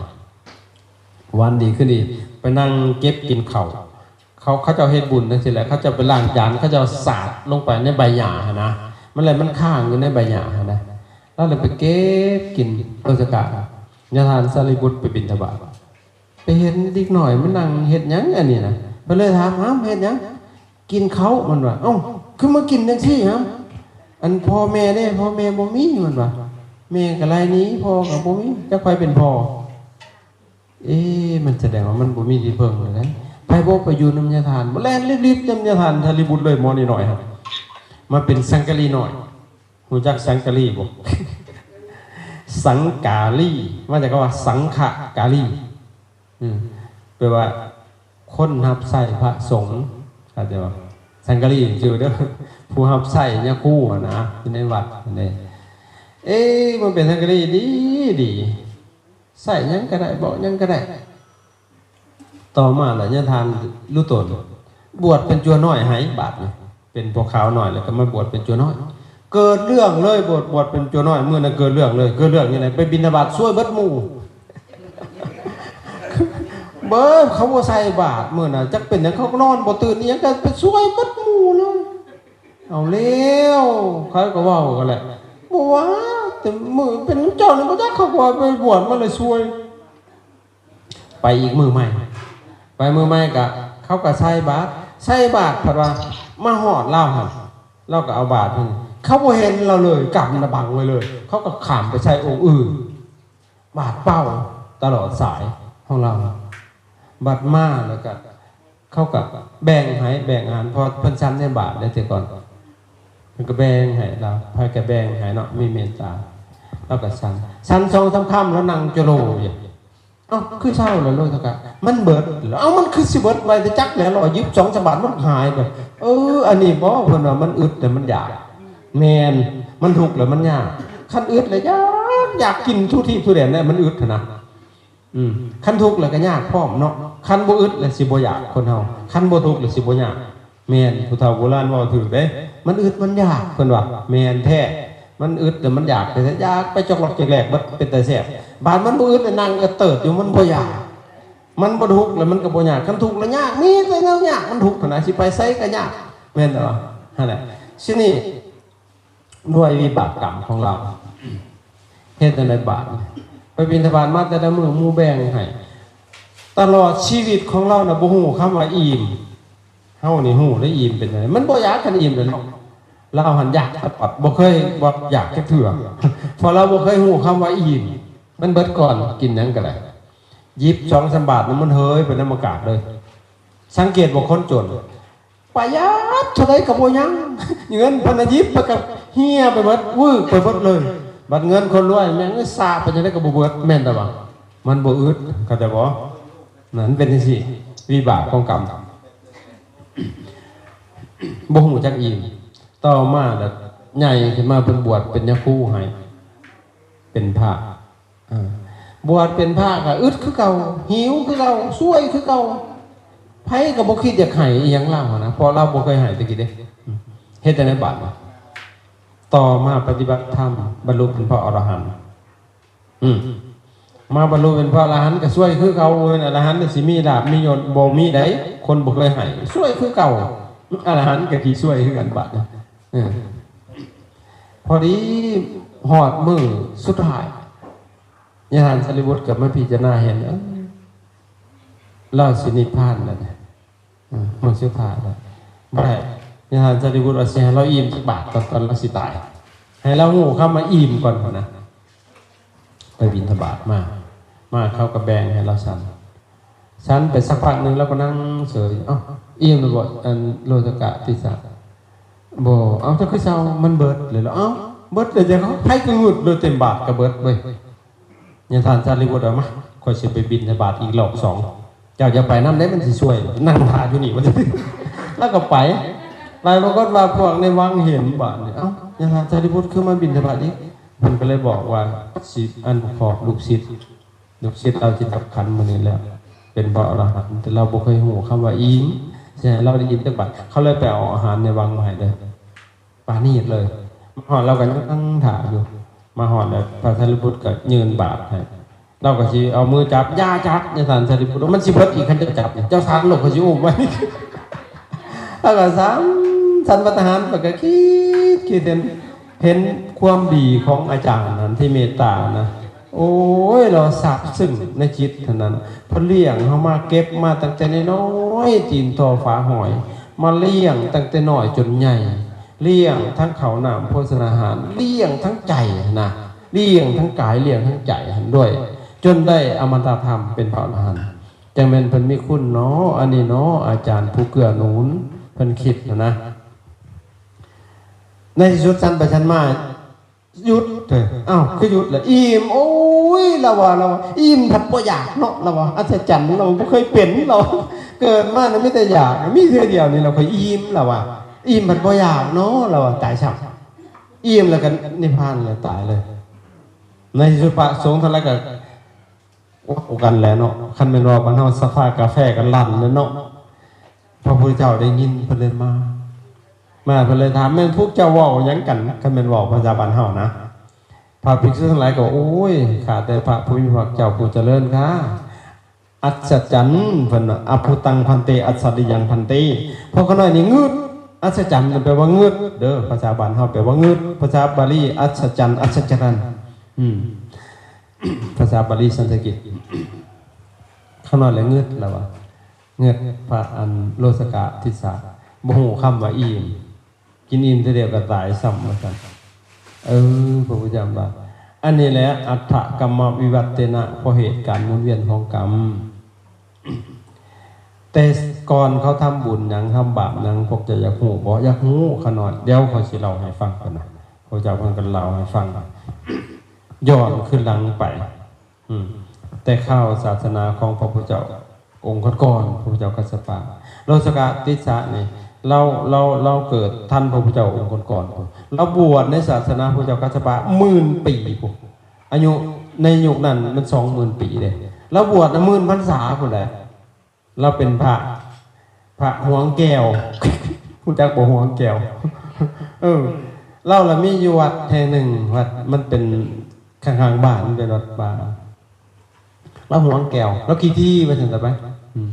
ວັນດີຄືນດີ ໄປນັ່ງເກັບກິນເຂົ້າ ຂົາ ເຂົາເຈົ້າເຮັດບຸນຈັ່ງຊີ້ແຫຼະ ເຂົາເຈົ້າໄປລ້າງຈານ ເຂົາເຈົ້າສາດລົງໄປໃນໃບຫຍ້າຫັ້ນນະ ມັນແລ້ວມັນຄ້າງຢູ່ໃນໃບຫຍ້າຫັ້ນນະ ລາວເລີຍໄປເກັບກິນ ໂລຊະກະ. ຍາທ່ານສາລີບຸດໄປບິນທະບາດ ໄປເຫັນເດັກນ້ອຍມານັ່ງເຮັດຫຍັງອັນນີ້ນະ ເພິ່ນເລີຍຖາມ ຫຳ ເຮັດຫຍັງ? ກິນເຂົ້າ ມັນວ່າ. ເອົ້າ ຄືມາກິນຈັ່ງຊີ້ຫຳ? ອັນພໍ່ແມ່ເດ້? ພໍ່ແມ່ບໍ່ມີ ມັນວ່າ. ແມ່ກໍໄລ່ໜີ ພໍ່ກໍບໍ່ມີ ຈັກໃຜເປັນພໍ່. ເອ ມັນສະແດງວ່າມັນບໍ່ມີທີ່ເພິ່ງແລ້ວເດ້. ໃຜບໍ່ໄປຢູ່ນຳຍາທ່ານ ບໍ່ແລ່ນລິບໆນຳຍາທ່ານສາລີບຸດເລີຍ ໝໍນ້ອຍໆຫັ້ນ ມາເປັນສັງກະລີນ້ອຍ. ຮູ້ຈັກສັງກະລີບໍ່? ສັງກາລີ ມາຈາກຄຳວ່າສັງຄະກາລີ ອືມ ແປວ່າຄົນຮັບໃຊ້ພະສົງ ເຂົ້າໃຈບໍ່? ສັງກະລີຊື່ເດີ ຜູ້ຮັບໃຊ້ຍາຄູຫັ້ນນະ ຢູ່ໃນວັດຫັ້ນເດ້. ເອ ມັນເປັນສັງກະລີດີໆ ໃຊ້ຫຍັງກໍໄດ້ ເວົ້າຫຍັງກໍໄດ້. ຕໍ່ມາລະຍາທ່ານລຸຕົນ ບວດເປັນຈົວນ້ອຍໃຫ້ ບາດນີ້ເປັນພວກຂາວນ້ອຍ ແລ້ວກໍມາບວດເປັນຈົວນ້ອຍ ເກີດເລື່ອງເລີຍ. ບວດ ບວດເປັນຈົວນ້ອຍມື້ນັ້ນເກີດເລື່ອງເລີຍ. ເກີດເລື່ອງຈັ່ງໃດ? ໄປບິນທະບາດຊວຍເບິດໝູ່ ເບີດ ເຂົາບໍ່ໃສ່ບາດມື້ນັ້ນ ຈັກເປັນຫຍັງ ເຂົາກໍນອນບໍ່ຕື່ນອີ່ຫຍັງ ກໍໄປຊວຍເບິດໝູ່ເລີຍ. ເອົາແລ້ວ ເຂົາກໍເວົ້າກັນແຫຼະ ບໍ່ວ່າ ແຕ່ມື້ເປັນເຈົ້ານີ້ບໍ່ຈັກ ເຂົາກໍວ່າໄປບວດມາແລ້ວຊວຍ. ໄປອີກມື້ໃໝ່ ໄປມື້ໃໝ່ກະ ເຂົາກະໃສ່ບາດ ໃສ່ບາດ ພັດວ່າມາຮອດລາວຫັ້ນ ລາວກະເອົາບາດເພິ່ນ ເຂົາບໍ່ເຫັນລາວເລີຍ ກຳນະບັງໄວ້ເລີຍ ເຂົາກະຂ້າມໄປໃສ່ອົງອື່ນ ບາດເປົ່າຕະຫຼອດສາຍຂອງລາວ. ບັດມາແລ້ວກະ ເຂົາກະແບ່ງໃຫ້ ແບ່ງອາຫານ ເພາະເພິ່ນສັນໃນບາດເດ້ແຕ່ກ່ອນ ເພິ່ນກະແບ່ງໃຫ້ລາວ ໃຜກະແບ່ງໃຫ້ເນາະ ມີເມດຕາ ລາວກະສັນ ສັນສອງສາມຄຳ ລາວນັ່ງໂຈໂລຢູ່. ເອົ້າ ຄືເຊົາແລ້ວໂລຊະກະ ມັນເບິດແລ້ວ. ເອົ້າ ມັນຄືຊິເບິດໄວແຕ່ ຈັກແລ້ວ ລາວຫຍິບສອງສາມບາດ ມັນຫາຍໄປ. ເອີ ອັນນີ້ບໍ ເພິ່ນວ່າມັນອຶດແລ້ວມັນຢາກ. ແມ່ນ ມັນທຸກແລ້ວມັນຍາກ. ຄັນອຶດແລ້ວຢາກ ຢາກກິນທຸທີ່ທຸແດນແລ້ວ ມັນອຶດຫັ້ນນະ. ອືມ ຄັນທຸກແລ້ວກໍຍາກພ້ອມເນາະ ຄັນບໍ່ອຶດແລ້ວຊິບໍ່ຢາກ ຄົນເຮົາ ຄັນບໍ່ທຸກແລ້ວຊິບໍ່ຍາກ. ແມ່ນ ຜູ້ເຖົ້າໂບລານເວົ້າຖືກເດ້ ມັນອຶດມັນຢາກ ເພິ່ນວ່າ. ແມ່ນແທ້ ມັນອຶດແລ້ວມັນຢາກແທ້ ຢາກໄປຈອກຫຼອກຈອກແຫຼກ ມັນເປັນຕາແຊບ. ບາດມັນບໍ່ອຶດແລ້ວນັ່ງເອີດເຕີດຢູ່ ມັນບໍ່ຢາກ ມັນບໍ່ທຸກແລ້ວມັນກໍບໍ່ຍາກ. ຄັນທຸກແລ້ວຍາກ ມີແຕ່ແນວຍາກ ມັນທຸກຫັ້ນນະ ຊິໄປໃສກໍຍາກ ແມ່ນບໍ່? ຫັ້ນແຫຼະ ຊິນີ້ ດ້ວຍວິບາກກຳຂອງລາວ ເຮັດຈັ່ງໃດບາດນີ້? ໄປບິນທະບາດມາແຕ່ລະມື້ ໝູ່ແບ່ງໃຫ້ ຕະຫຼອດຊີວິດຂອງລາວນະ ບໍ່ຮູ້ຄຳວ່າອີ່ມ. ເຮົານີ້ຮູ້ໄດ້ອີ່ມເປັນຈັ່ງໃດ ມັນບໍ່ຢາກຄັນອີ່ມແລ້ວເນາະ. ລາວຫັ້ນຢາກຕະປອດ ບໍ່ເຄີຍວ່າຢາກຈັກເທື່ອ ເພາະລາວບໍ່ເຄີຍຮູ້ຄຳວ່າອີ່ມ. ມັນເບິດກ່ອນ ກິນຫຍັງກໍໄດ້ ຫຍິບສອງສາມບາດ ມັນເຫີຍໄປນຳອາກາດເລີຍ. ສັງເກດບໍ່ ຄົນຈົນ ປະຢັດເທົ່າໃດກໍບໍ່ຍັງ ເງິນເພິ່ນນະຫຍິບໄປກໍເຫ່ຍໄປເບິດ ວືກໄປເບິດເລີຍ. ບັດເງິນຄົນລວຍແມ່ງເອີຍ ສາບໄປຈັ່ງໃດກໍບໍ່ເບິດ ແມ່ນແຕ່ວ່າມັນບໍ່ອຶດ ເຂົ້າໃຈບໍ່? ນັ້ນເປັນຈັ່ງຊີ້ ວິບາກຂອງກຳ ບໍ່ຮູ້ຈັກອີ່ມ. ຕໍ່ມາລະໃຫຍ່ຂຶ້ນມາ ເພິ່ນບວດເປັນຍາຄູໃຫ້ ເປັນພະ ອ່າ ບວດເປັນພະກໍອຶດຄືເກົ່າ ຫິວຄືເກົ່າ ຊວຍຄືເກົ່າ ໃຜກໍບໍ່ຄິດຢາກໃຫ້ອີ່ຫຍັງລາວຫັ້ນນະ ເພາະລາວບໍ່ເຄີຍໃຫ້ແຕ່ກີ້ເດ້. ເຮັດຈັ່ງໃດບາດນີ້? ຕໍ່ມາປະຕິບັດທຳ ບັນລຸເປັນພະອໍລະຫັນ. ອືມ ມາບັນລຸເປັນພະອໍລະຫັນກໍຊວຍຄືເກົ່າ. ເປັນອໍລະຫັນຊິມີລາບມີຍົດ ບໍ່ມີໃດ ຄົນບໍ່ເຄີຍໃຫ້ ຊວຍຄືເກົ່າ. ອໍລະຫັນກໍຊິຊວຍຄືກັນບາດນີ້. ເອີ ພໍດີຮອດມື້ສຸດທ້າຍ ຍາທ່ານສາລີບຸດກໍມາພິຈາລະນາເຫັນ ເອີ ລາວຊິນິບພານແລ້ວເດ້ ເອີ ມື້ສຸດທ້າຍແລ້ວ ບໍ່ໄດ້. ຍາທ່ານສາລີບຸດວ່າຊິໃຫ້ລາວອີ່ມຈັກບາດກ່ອນ ກ່ອນລາວຊິຕາຍ ໃຫ້ລາວຮູ້ຄຳວ່າອີ່ມກ່ອນພຸ້ນນະ. ໄປບິນທະບາດມາ ມາເຂົາກໍແບ່ງໃຫ້ລາວສັນ ສັນໄປສັກພັກໜຶ່ງ ລາວກໍນັ່ງເສີຍ. ເອົ້າ ອີ່ມແລ້ວບໍ່ ອັນ ໂລຊະກະຕິສະ? ບໍ່. ເອົ້າ ເຈົ້າຄືເຊົາ? ມັນເບິດເລີຍ. ເອົ້າ ເບິດເລີຍຈັ່ງໃດ? ໃຜກໍງຶດເລີຍ ເຕັມບາດກໍເບິດເວີຍ. ຍາທ່ານສາລີບຸດວ່າ ມາ ຂ້ອຍຊິໄປບິນທະບາດອີກລອບສອງ ເຈົ້າຢ່າໄປນຳເດ້ ມັນຊິຊວຍ ນັ່ງຖ້າຢູ່ນີ້ ວ່າຊັ້ນ. ລາວກໍໄປ ໄປປາກົດວ່າພວກໃນວັງເຫັນບາດນີ້. ເອົ້າ ຍາທ່ານສາລີບຸດຄືມາບິນທະບາດອີກ? ເພິ່ນກໍເລີຍບອກວ່າ ຊິອະນຸເຄາະລູກສິດ ລູກສິດລາວຊິດັບຂັນມື້ນີ້ແລ້ວ ເປັນພະອໍລະຫັນ ແຕ່ລາວບໍ່ເຄີຍຮູ້ຄຳວ່າອີ່ມ ຊິໃຫ້ລາວໄດ້ອີ່ມຈັກບາດ. ເຂົາເລີຍໄປເອົາອາຫານໃນວັງມາໃຫ້ເລີຍ ປານີດເລີຍ. ມາຮອດລາວກໍຍັງຖ້າຢູ່ ມາຮອດແລ້ວ ພະສາລີບຸດກໍຍື່ນບາດໃຫ້ ລາວກໍຊິເອົາມືຈັບ ຢ່າຈັບ ຍາທ່ານສາລີບຸດ ມັນຊິເບິດອີກ ຄັນເຈົ້າຈັບນີ້ ເຈົ້າສັນໂລດ ຂ້ອຍຊິອຸ້ມໄວ້. ແລ້ວກໍສັນ ສັນພັດຕາຫານ ຂ້ອຍກໍຄິດ ຄິດເຫັນ ເຫັນຄວາມດີຂອງອາຈານນັ້ນທີ່ເມດຕານະ ໂອ້ຍ ລາວຊາບຊຶ້ງໃນຈິດຫັ້ນນັ້ນ. ເພິ່ນລ້ຽງເຮົາມາ ເກັບມາຕັ້ງແຕ່ນ້ອຍໆ ຕີນທໍຝາຫອຍ ມາລ້ຽງຕັ້ງແຕ່ນ້ອຍຈົນໃຫຍ່ ລ້ຽງທັງເຂົ້ານ້ຳໂພຊະນາຫານ ລ້ຽງທັງໃຈຫັ້ນນະ ລ້ຽງທັງກາຍ ລ້ຽງທັງໃຈຫັ້ນດ້ວຍ ຈົນໄດ້ອະມະຕະທຳເປັນພະອະລະຫັນ. ຈັ່ງແມ່ນເພິ່ນມີຄຸນເນາະ ອັນນີ້ເນາະ ອາຈານຜູ້ເກື້ອໜູນ ເພິ່ນຄິດຫັ້ນນະ. ໃນທີ່ສຸດສັນໄປສັນມາ ຢຸດເທີ ອ້າວ ຄືຢຸດລະ? ອີ່ມ ໂອ້ຍ ລາວວ່າ ລາວວ່າ ອີ່ມພັດບໍ່ຢາກເນາະ ລາວວ່າ ອັດສະຈັນ ລາວບໍ່ເຄີຍເປັນ ລາວວ່າ ເກີດມານະມີແຕ່ຢາກ ມີເທື່ອດຽວນີ້ລາວຄ່ອຍອີ່ມ ລາວວ່າ ອີ່ມພັດບໍ່ຢາກເນາະ ລາວວ່າ ຕາຍຊະ ອີ່ມແລ້ວກໍນິບພານເລີຍ ຕາຍເລີຍ. ໃນທີ່ສຸດພະສົງທັງຫຼາຍກໍ ເວົ້າກັນແຫຼະເນາະ ຄັນແມ່ນເວົ້າບ້ານເຮົາ ສະພາກາແຟກັນລັນແຫຼະເນາະ. ພະພຸດທະເຈົ້າໄດ້ຍິນ ເພິ່ນເລີຍມາ ມາເພິ່ນເລີຍຖາມ ແມ່ນພວກເຈົ້າເວົ້າຫຍັງກັນ? ຄັນແມ່ນເວົ້າພາສາບ້ານເຮົານະ ພະພິກສຸທັງຫຼາຍກໍ ໂອ້ຍ ຂ້າແຕ່ພະຜູ້ມີພະພາກເຈົ້າຜູ້ຈະເລີນຂ້າ ອັດສະຈັນ ເພິ່ນວ່າ ອະພູຕັງພັນເຕ ອັດສະລິຍັງພັນເຕ. ພວກຂ້ານ້ອຍນີ້ງຶດ ອັດສະຈັນແປວ່າງຶດເດີ ພາສາບ້ານເຮົາແປວ່າງຶດ ພາສາບາລີ ອັດສະຈັນ ອັດສະຈະລັນ ອືມ ພາສາບາລີສັນສະກິດ ຂ້ານ້ອຍແຫຼະງຶດ ລາວວ່າ ເງືອດພະອັນໂລສະກະທິດສະ ບໍ່ຮູ້ຄຳວ່າອີ່ມ ກິນອີ່ມເທື່ອດຽວກໍຕາຍຊ້ຳ ວ່າຊັ້ນ. ເອີ ພະພຸດທະເຈົ້າວ່າ ອັນນີ້ແຫຼະ ອັດຖະກຳມະວິວັດເຕນະ ເພາະເຫດການໝູນວຽນຂອງກຳ. ແຕ່ກ່ອນເຂົາທຳບຸນຫຍັງ ທຳບາບຫຍັງ ພວກເຈົ້າຢາກຮູ້ບໍ່? ຢາກຮູ້ ຂ້ານ້ອຍ ດຽວຂ້ອຍຊິເລົ່າໃຫ້ຟັງ ເພິ່ນນະ ພະເຈົ້າເພິ່ນກໍເລົ່າໃຫ້ຟັງ ຍ້ອນຄືນຫຼັງໄປ. ອືມ ແຕ່ຄາວສາສະໜາຂອງພະພຸດທະເຈົ້າອົງກ່ອນໆ ພະພຸດທະເຈົ້າກັດສະປະ ໂລສະກະຕິດສະນີ້ ລາວ ລາວ ລາວເກີດທັນພະພຸດທະເຈົ້າອົງກ່ອນໆ ລາວບວດໃນສາສະໜາພະພຸດທະເຈົ້າກັດສະປະໝື່ນປີພຸ້ນ ອາຍຸໃນຍຸກນັ້ນມັນສອງໝື່ນປີເດ້ ລາວບວດນະໝື່ນພັນສາພຸ້ນແຫຼະ. ລາວເປັນພະ ພະຫວງແກ້ວ ຮູ້ຈັກບໍ່ ຫວງແກ້ວ? ເອີ ລາວລະມີຢູ່ວັດແຫ່ງໜຶ່ງ ວັດມັນເປັນຂ້າງໆບ້ານ ມັນເປັນວັດປ່າ ລາວຫວງແກ້ວ ລາວຂີ້ຖີ່ ວ່າຊັ້ນຊະໄປ. ອືມ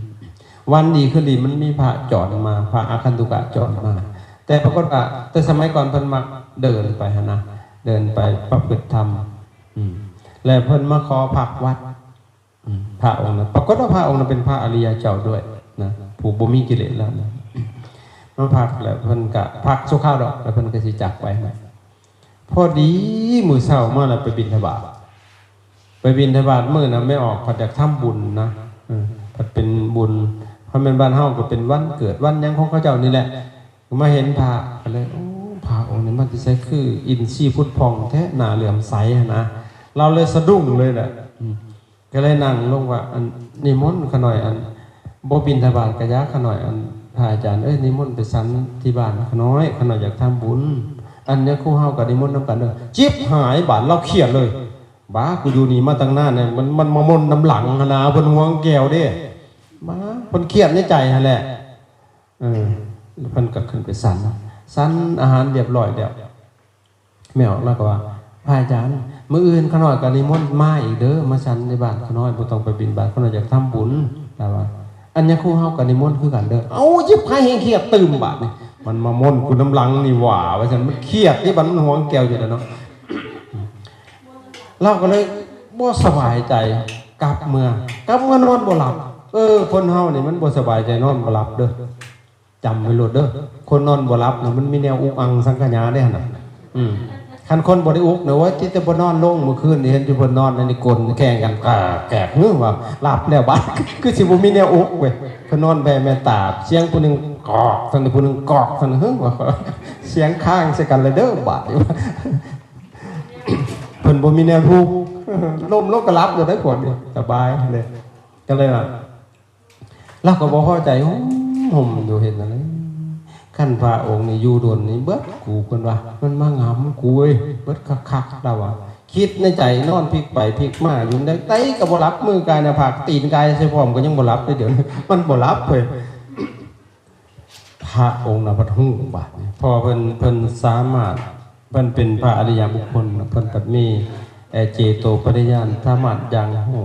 ວັນດີຄືນດີມັນມີພະຈອນມາ ພະອາຄັນຕຸກະຈອນມາ ແຕ່ປາກົດວ່າ ແຕ່ສະໄໝກ່ອນເພິ່ນມັກເດີນໄປຫັ້ນນະ ເດີນໄປປະພຶດທຳ ອືມ ແລະເພິ່ນມາຂໍພັກວັດ. ອືມ ພະອົງນັ້ນ ປາກົດວ່າພະອົງນັ້ນເປັນພະອະລິຍະເຈົ້າດ້ວຍນະ ຜູ້ບໍ່ມີກິເລດແລ້ວນະ ມາພັກແລ້ວເພິ່ນກະພັກຊົ່ວຄາວດອກ ແລ້ວເພິ່ນກະຊິຈາກໄປນະ. ພໍດີມື້ເຊົ້າມາແລ້ວໄປບິນທະບາດ ໄປບິນທະບາດມື້ນັ້ນແມ່ອອກພັດຢາກທຳບຸນນະ ເອີ ພັດເປັນບຸນ ຄັນແມ່ນບ້ານເຮົາກໍເປັນວັນເກີດວັນຫຍັງຂອງເຂົາເຈົ້ານີ້ແຫຼະ ມາເຫັນພະ ກໍເລີຍ ໂອ້ ພະອົງນີ້ມາແຕ່ໃສ ຄືອິນຊີພຸດຜ່ອງແທ້ ໜ້າເຫຼື້ອມໃສຫັ້ນນະ ລາວເລີຍສະດຸ້ງເລີຍແຫຼະ ອືມ ກໍເລີຍນັ່ງລົງວ່າ ອັນ ນິມົນຂ້ານ້ອຍ ອັນ ບໍ່ບິນທະບາດກະຢ່າ ຂ້ານ້ອຍ ອັນ ພະອາຈານເອີຍ ນິມົນໄປສັນທີ່ບ້ານຂ້ານ້ອຍ ຂ້ານ້ອຍຢາກທຳບຸນ ອັນ ຍາຄູເຮົາກໍນິມົນນຳກັນເດີ ຈິບຫາຍບາດລາວຄຽດເລີຍ ບາ ກູຢູ່ນີ້ມາຕັ້ງນານ ມັນ ມັນມາມົນນຳຫຼັງຫັ້ນນາ ເພິ່ນຫວງແກ້ວເດ້ ບາ ເພິ່ນຄຽດໃນໃຈຫັ້ນແຫຼະ ເອີ ເພິ່ນກໍຂຶ້ນໄປສັນ ສັນອາຫານລຽບຮ້ອຍແລ້ວ ແມ່ອອກລາວກໍວ່າ ພະອາຈານ ມື້ອື່ນຂ້ານ້ອຍກໍນິມົນມາອີກເດີ ມາສັນໃນບ້ານຂ້ານ້ອຍ ບໍ່ຕ້ອງໄປບິນບາດ ຂ້ານ້ອຍຢາກທຳບຸນ ລາວວ່າ ອັນຍາຄູເຮົາກໍນິມົນຄືກັນເດີ ເອົ້າ ຈິບຫາຍແຮງຄຽດຕື່ມບາດນີ້ ມັນມາມົນກູນຳຫຼັງນີ້ຫວ່າ ວ່າຊັ້ນ ມັນຄຽດເດ້ ບັດມັນຫວງແກ້ວຢູ່ແລ້ວເນາະ ລາວກໍເລີຍບໍ່ສະບາຍໃຈ ກັບເມືອ ກັບເມືອນອນບໍ່ຫຼັບ ເອີ ຄົນເຮົານີ້ມັນບໍ່ສະບາຍໃຈນອນບໍ່ຫຼັບເດີ. ຈຳໄວ້ໂລດເດີ ຄົນນອນບໍ່ຫຼັບນະ ມັນມີແນວອຸກອັ່ງສັງຂະຫຍາເດ້ຫັ້ນນະ ອືມ ຄັນຄົນບໍ່ໄດ້ອຸກນະ ໂອ້ຍ ຕິແຕ່ບໍ່ນອນລົງ ມື້ຄືນນີ້ເຫັນຢູ່ເພິ່ນນອນໃນນີ້ ກົນແຂ່ງກັນກາກແກກ ຫື ວ່າຫຼັບແລ້ວບາດ ຄືຊິບໍ່ມີແນວອຸກເວີຍ ເພິ່ນນອນແຜ່ແມ່ຕາ ສຽງຜູ້ໜຶ່ງກອກ ທາງນີ້ ຜູ້ໜຶ່ງກອກ ທາງນີ້ ຫື ວ່າ ສຽງຄ້າງໃສ່ກັນລະເດີບາດນີ້ ເພິ່ນບໍ່ມີແນວທຸກ ລົ້ມລົງກໍຫຼັບໂລດໄດ໋ ພວກນີ້ ສະບາຍເລີຍ ກໍເລີຍວ່າ ລາວກໍບໍ່ພໍໃຈ ຫົ່ມໆຢູ່ ເຮັດຈັ່ງໃດ ຄັນພະອົງນີ້ຢູ່ດົນນີ້ເບິດກູ ເພິ່ນວ່າ ມັນມາຫງຳກູເວີຍ ເບິດຄັກໆ ລາວວ່າ ຄິດໃນໃຈ ນອນພິກໄປພິກມາຢູ່ ແນວໃດກໍບໍ່ຫຼັບ ມືກາຍໜ້າຜາກ ຕີນກາຍໃສ່ພ້ອມ ກໍຍັງບໍ່ຫຼັບເລີຍ ດຽວນີ້ມັນບໍ່ຫຼັບເວີຍ. ພະອົງນະພັດຮູ້ບາດນີ້ ເພາະວ່າເພິ່ນ ເພິ່ນສາມາດ ເພິ່ນເປັນພະອະລິຍະບຸກຄົນ ເພິ່ນພັດມີ ເອີ ເຈໂຕປະລິຍານ ສາມາດຢ່າງຮູ້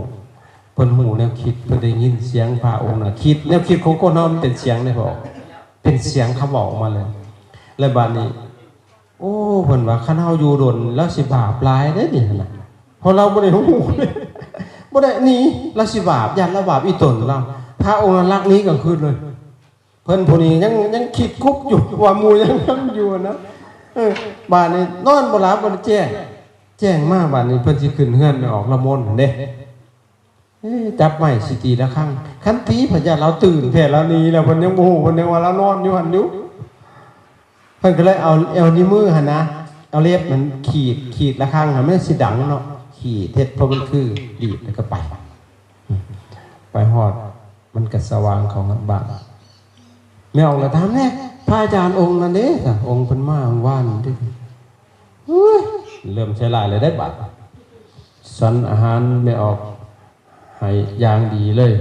ເພິ່ນຮູ້ແນວຄິດ ເພິ່ນໄດ້ຍິນສຽງພະອົງນະ ຄິດ ແນວຄິດຂອງຄົນເຮົາມັນເປັນສຽງເດ້ພໍ່ ເປັນສຽງເຂົາເວົ້າອອກມາເລີຍ. ແລ້ວບາດນີ້ ໂອ້ ເພິ່ນວ່າ ຄັນເຮົາຢູ່ດົນ ລາວຊິບາບຫຼາຍເດ້ນີ້ຫັ້ນນະ ເພາະລາວບໍ່ໄດ້ຮູ້ ບໍ່ໄດ້ໜີ ລາວຊິບາບ ຢ້ານລາວບາບອີ່ຕົນລາວ. ພະອົງນັ້ນລັກໜີກາງຄືນເລີຍ. ເພິ່ນຜູ້ນີ້ຍັງ ຍັງຄິດກຸບຢູ່ວ່າໝູ່ຍັງ ຍັງຢູ່ນະ. ເອີ ບາດນີ້ນອນບໍ່ຫຼັບ ບໍ່ໄດ້ແຈ້ງ ແຈ້ງມາ ບາດນີ້ເພິ່ນຊິຂຶ້ນເຮືອນໄປອອກລະມົນຫັ້ນເດ້. ເອີ ຈັບໄມ້ຊິຕີລະຄັງ ຄັນຕີພະຍາດລາວຕື່ນແທ້ ລາວໜີແລ້ວ ເພິ່ນຍັງບໍ່ຮູ້ ເພິ່ນຍັງວ່າລາວນອນຢູ່ຫັ້ນຢູ່. ເພິ່ນກໍເລີຍເອົາ ເອົານິ້ວມືຫັ້ນນະ ເອົາເລັບມັນຂີດ ຂີດລະຄັງຫັ້ນ ມັນຊິດັງເນາະ ຂີດເຮັດພໍມັນຄື ດີດແລ້ວກໍໄປ ໄປຮອດ ມັນກໍສະຫວ່າງເຂົ້າຮອດບ້ານ. ແມ່ອອກລະຖາມແດ່ ພະອາຈານອົງນັ້ນເດ້ ອົງເພິ່ນມາວານນີ້ເດ້. ເຮີ້ຍ ເລີ່ມໃສ່ຮ້າຍແລ້ວເດ້ບາດ. ສັນອາຫານແມ່ອອກໃຫ້ຢ່າງດີເລີຍ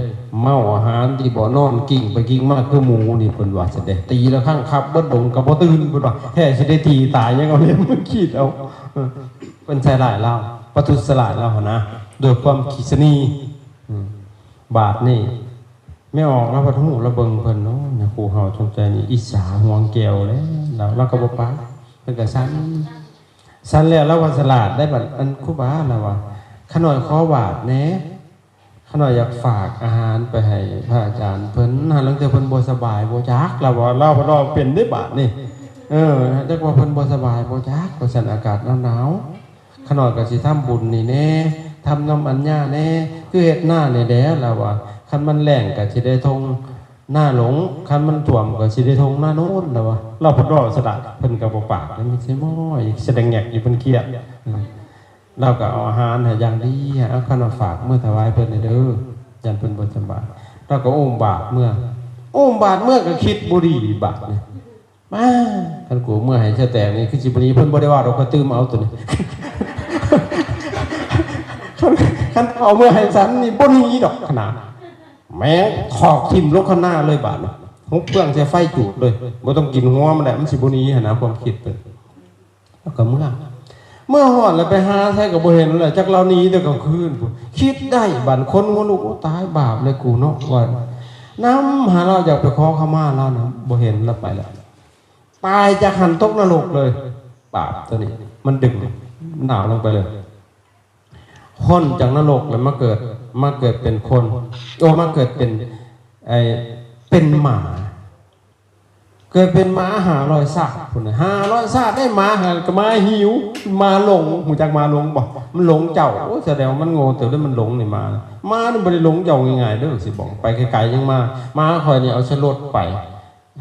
ເມົາອາຫານທີ່ບໍ່ນອນ ກິ້ງໄປກິ້ງມາຄືໝູນີ້ ເພິ່ນວ່າຊັ້ນເດ້. ຕີລະຄັງຄັກເບິດດົງກໍບໍ່ຕື່ນ ເພິ່ນວ່າ ແທ້ຊິໄດ້ຕີຕາຍຍັງເອົາເລັບມາຂີດເອົາ. ເອີ ເພິ່ນໃສ່ຮ້າຍລາວ ປະທຸດສະຫຼາຍລາວຫັ້ນນະ ດ້ວຍຄວາມຂີ້ສະໜີ. ອືມ ບາດນີ້ ແມ່ອອກລາວພັດຮູ້ ລາວເບິ່ງເພິ່ນ ໂອ້ ຍາຄູເຮົາສົງໄສນີ້ອິດສາຫວງແກ້ວແລ້ວ ລາວ ລາວກໍບໍ່ປາກ ເພິ່ນກໍສັ່ນ ສັ່ນແລ້ວລາວວ່າສະຫຼາດໄດ້ບັດ ອັນຄູບາ ລາວວ່າ ຂ້ານ້ອຍຂໍບາດແດ່ ຂ້ານ້ອຍຢາກຝາກອາຫານໄປໃຫ້ພະອາຈານເພິ່ນ ຫາລາງເທື່ອເພິ່ນບໍ່ສະບາຍບໍ່ຈັກ ລາວວ່າ ລາວພັດເວົ້າເປັນເດ້ບາດນີ້ ເອີ ຈັກວ່າເພິ່ນບໍ່ສະບາຍບໍ່ຈັກ ວ່າຊັ້ນ ອາກາດໜາວໆ ຂ້ານ້ອຍກໍຊິທຳບຸນນີ້ແດ່ ທຳນຳອັນຍາແດ່ ຄືເຮັດນານີ້ແດ່ ລາວວ່າ ຄັນມັນແລ້ງກໍຊິໄດ້ທົ່ງນາຫຼົງ ຄັນມັນຖ້ວມກໍຊິໄດ້ທົ່ງນາໂນນ ລາວວ່າ ລາວພັດເວົ້າສະດາ ເພິ່ນກໍບໍ່ປາກ ມັນຊິມອຍສະແດງແງກຢູ່ ເພິ່ນຄຽດ ລາວກໍເອົາອາຫານໃຫ້ຢ່າງດີ ເອົາ ຂ້ານ້ອຍຝາກເມືອຖວາຍເພິ່ນແດ່ເດີ ຢ້ານເພິ່ນບໍ່ສະບາຍ ລາວກໍອຸ້ມບາດເມືອ ອຸ້ມບາດເມືອກໍຄິດບໍ່ດີບາດນີ້ ມາ ຄັນກູເມືອໃຫ້ສະແຕກນີ້ຄືຊິບໍ່ໜີ ເພິ່ນບໍ່ໄດ້ວ່າດອກ ຂ້ອຍຕື່ມເອົາໂຕນີ້ ຄັນ ຄັນເອົາເມືອໃຫ້ສັນນີ້ບໍ່ໜີດອກຂະໜາດ ແມ່ງຖອກຖິ້ມລົງຄັນນາເລີຍບາດນີ້ ຮຸບເຟືອງໃສ່ໄຟຈູດເລີຍ ບໍ່ຕ້ອງກິນຫົວມັນແຫຼະ ມັນຊິບໍ່ໜີຫັ້ນນະ ຄວາມຄິດເພິ່ນ. ແລ້ວກໍເມືອ ເມືອຮອດແລ້ວໄປຫາໃສກໍບໍ່ເຫັນແລ້ວ ຈັກລາວໜີແຕ່ກາງຄືນພຸ້ນ ຄິດໄດ້ບາດຄົນຫົວລຸກ ໂອ້ ຕາຍບາບແລ້ວກູເນາະ ວ່ານຳຫາລາວ ຢາກໄປຂໍຂະມາລາວນະ ບໍ່ເຫັນລາວໄປແລ້ວ. ຕາຍຈາກຫັ້ນຕົກນະລົກເລີຍ ບາບໂຕນີ້ມັນດຶງດາວລົງໄປເລີຍ ພົ້ນຈາກນະລົກແລ້ວມາເກີດ ມາເກີດເປັນຄົນ ໂອ ມາເກີດເປັນ ໄອ້ ເປັນໝາ ເກີດເປັນໝາຫ້າຮ້ອຍຊາດພຸ້ນນະ ຫ້າຮ້ອຍຊາດໄດ້ ໝາຫັ້ນກໍໝາຫິວ ໝາຫຼົງ ຮູ້ຈັກໝາຫຼົງບໍ່? ມັນຫຼົງເຈົ້າ ໂອ້ຍ ສະແດງວ່າມັນໂງ່ເຕີບເດ້ ມັນຫຼົງນີ້ໝາ ໝານີ້ບໍ່ໄດ້ຫຼົງເຈົ້າງ່າຍໆເດີ ຊິບອກ ໄປໄກໆຍັງມາ ໝາຂ້ອຍນີ້ເອົາໃສ່ລົດໄປ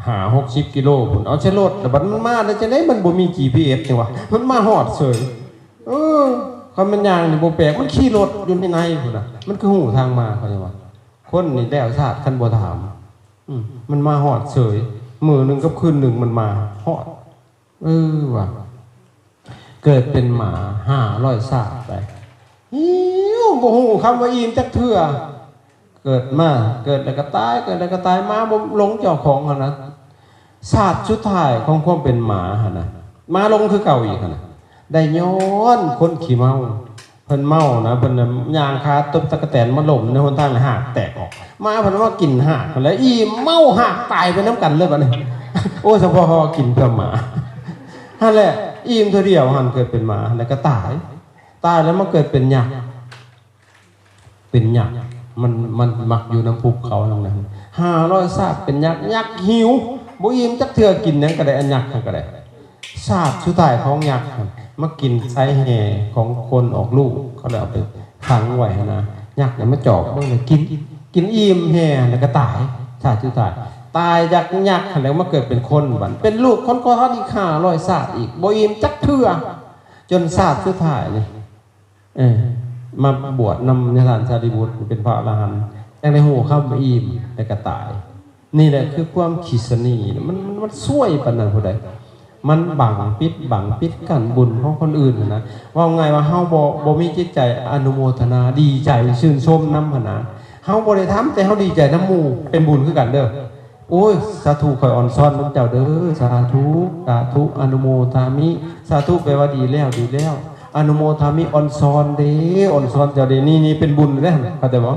ຫ້າຫົກສິບກິໂລພຸ້ນ ເອົາໃສ່ລົດ ແລ້ວບັດມັນມາໄດ້ຈັ່ງໃດ ມັນບໍ່ມີຈີພີເອັສນີ້ຫວາ ມັນມາຮອດເສີຍ ເອີ ຄັນແມ່ນຍ່າງນີ້ບໍ່ແປກ ມັນຂີ່ລົດຢູ່ໃນໃນພຸ້ນນະ ມັນຄືຮູ້ທາງມາ ເຂົາເຈົ້າວ່າ ຄົນນີ້ແລ້ວຊາດ ຄັນບໍ່ຖາມ ອືມ ມັນມາຮອດເສີຍ ມື້ໜຶ່ງກັບຄືນໜຶ່ງມັນມາຮອດ ເອີ ວ່າ ເກີດເປັນໝາຫ້າຮ້ອຍຊາດໄປ ຫິວ ບໍ່ຮູ້ຄຳວ່າອີ່ມຈັກເທື່ອ ເກີດມາ ເກີດແລ້ວກໍຕາຍ ເກີດແລ້ວກໍຕາຍ ມາບໍ່ຫຼົງເຈົ້າຂອງຫັ້ນນະ ຊາດສຸດທ້າຍຂອງຄວາມເປັນໝາຫັ້ນນະ ມາຫຼົງຄືເກົ່າອີກຫັ້ນນະ ໄດ້ຍ້ອນຄົນຂີ້ເມົາ ເພິ່ນເມົານະ ເພິ່ນນະຍ່າງຂາຕົບຕະກະແຕນມາລົ້ມໃນຫົນທາງ ແລ້ວຮາກແຕກອອກ ໝາເພິ່ນມາກິນຮາກຫັ້ນແຫຼະ ອີ່ມເມົາຮາກຕາຍໄປນຳກັນເລີຍບັດນີ້ ໂອ້ຍ ສະເພາະເຮົາກິນເພື່ອໝາ ຫັ້ນແຫຼະ ອີ່ມເທື່ອດຽວຫັ້ນ ເກີດເປັນໝາ ແລ້ວກໍຕາຍ ຕາຍແລ້ວມາເກີດເປັນຍັກ ເປັນຍັກ ມັນ ມັນມັກຢູ່ນຳພູເຂົານັ້ນ ຫ້າຮ້ອຍຊາດເປັນຍັກ ຍັກຫິວ ບໍ່ອີ່ມຈັກເທື່ອ ກິນຫຍັງກໍໄດ້ ອັນຍັກຫັ້ນກໍໄດ້ ຊາດສຸດທ້າຍຂອງຍັກຫັ້ນ ມາກິນໄຊແຮ່ຂອງຄົນອອກລູກ ເຂົາເລີຍເອົາໄປຂັງໄວ້ຫັ້ນນະ ຍັກນີ້ມາຈອກເບິ່ງ ແລ້ວກິນ ກິນອີ່ມແຮ່ ແລ້ວກໍຕາຍ ຊາດສຸດທ້າຍ ຕາຍຈາກຍັກຫັ້ນ ແລ້ວມາເກີດເປັນຄົນ ບັດເປັນລູກຄົນກໍທັນອີກຫ້າຮ້ອຍຊາດອີກ ບໍ່ອີ່ມຈັກເທື່ອ ຈົນຊາດສຸດທ້າຍນີ້ ເອີ ມາບວດນຳຍາທ່ານສາລີບຸດ ເປັນພະອະລະຫັນ ຈັ່ງໄດ້ຮູ້ຄຳວ່າອີ່ມ ແລ້ວກໍຕາຍ. ນີ້ແຫຼະຄືຄວາມຂີ້ສະໜີ່ ມັນ ມັນ ມັນຊວຍປານນັ້ນພຸ້ນໃດ໋. ມັນບັງ ປິດບັງ ປິດກັ້ນບຸນຂອງຄົນອື່ນຫັ້ນນະ. ເວົ້າງ່າຍວ່າເຮົາບໍ່ ບໍ່ມີຈິດໃຈອະນຸໂມທະນາ ດີໃຈ ຊື່ນຊົມນຳຫັ້ນນະ. ເຮົາບໍ່ໄດ້ທຳ ແຕ່ເຮົາດີໃຈນຳໝູ່ ເປັນບຸນຄືກັນເດີ້. ໂອ້ຍ ສາທຸ ຂ້ອຍອອນຊອນນຳເຈົ້າເດີ້ ສາທຸ ສາທຸ ອະນຸໂມທາມິ ສາທຸ ແປວ່າດີແລ້ວ ດີແລ້ວ ອະນຸໂມທາມິ ອອນຊອນເດ້ ອອນຊອນເຈົ້າເດ້ ນີ້ ນີ້ເປັນບຸນເດ້ ເຂົ້າໃຈບໍ່?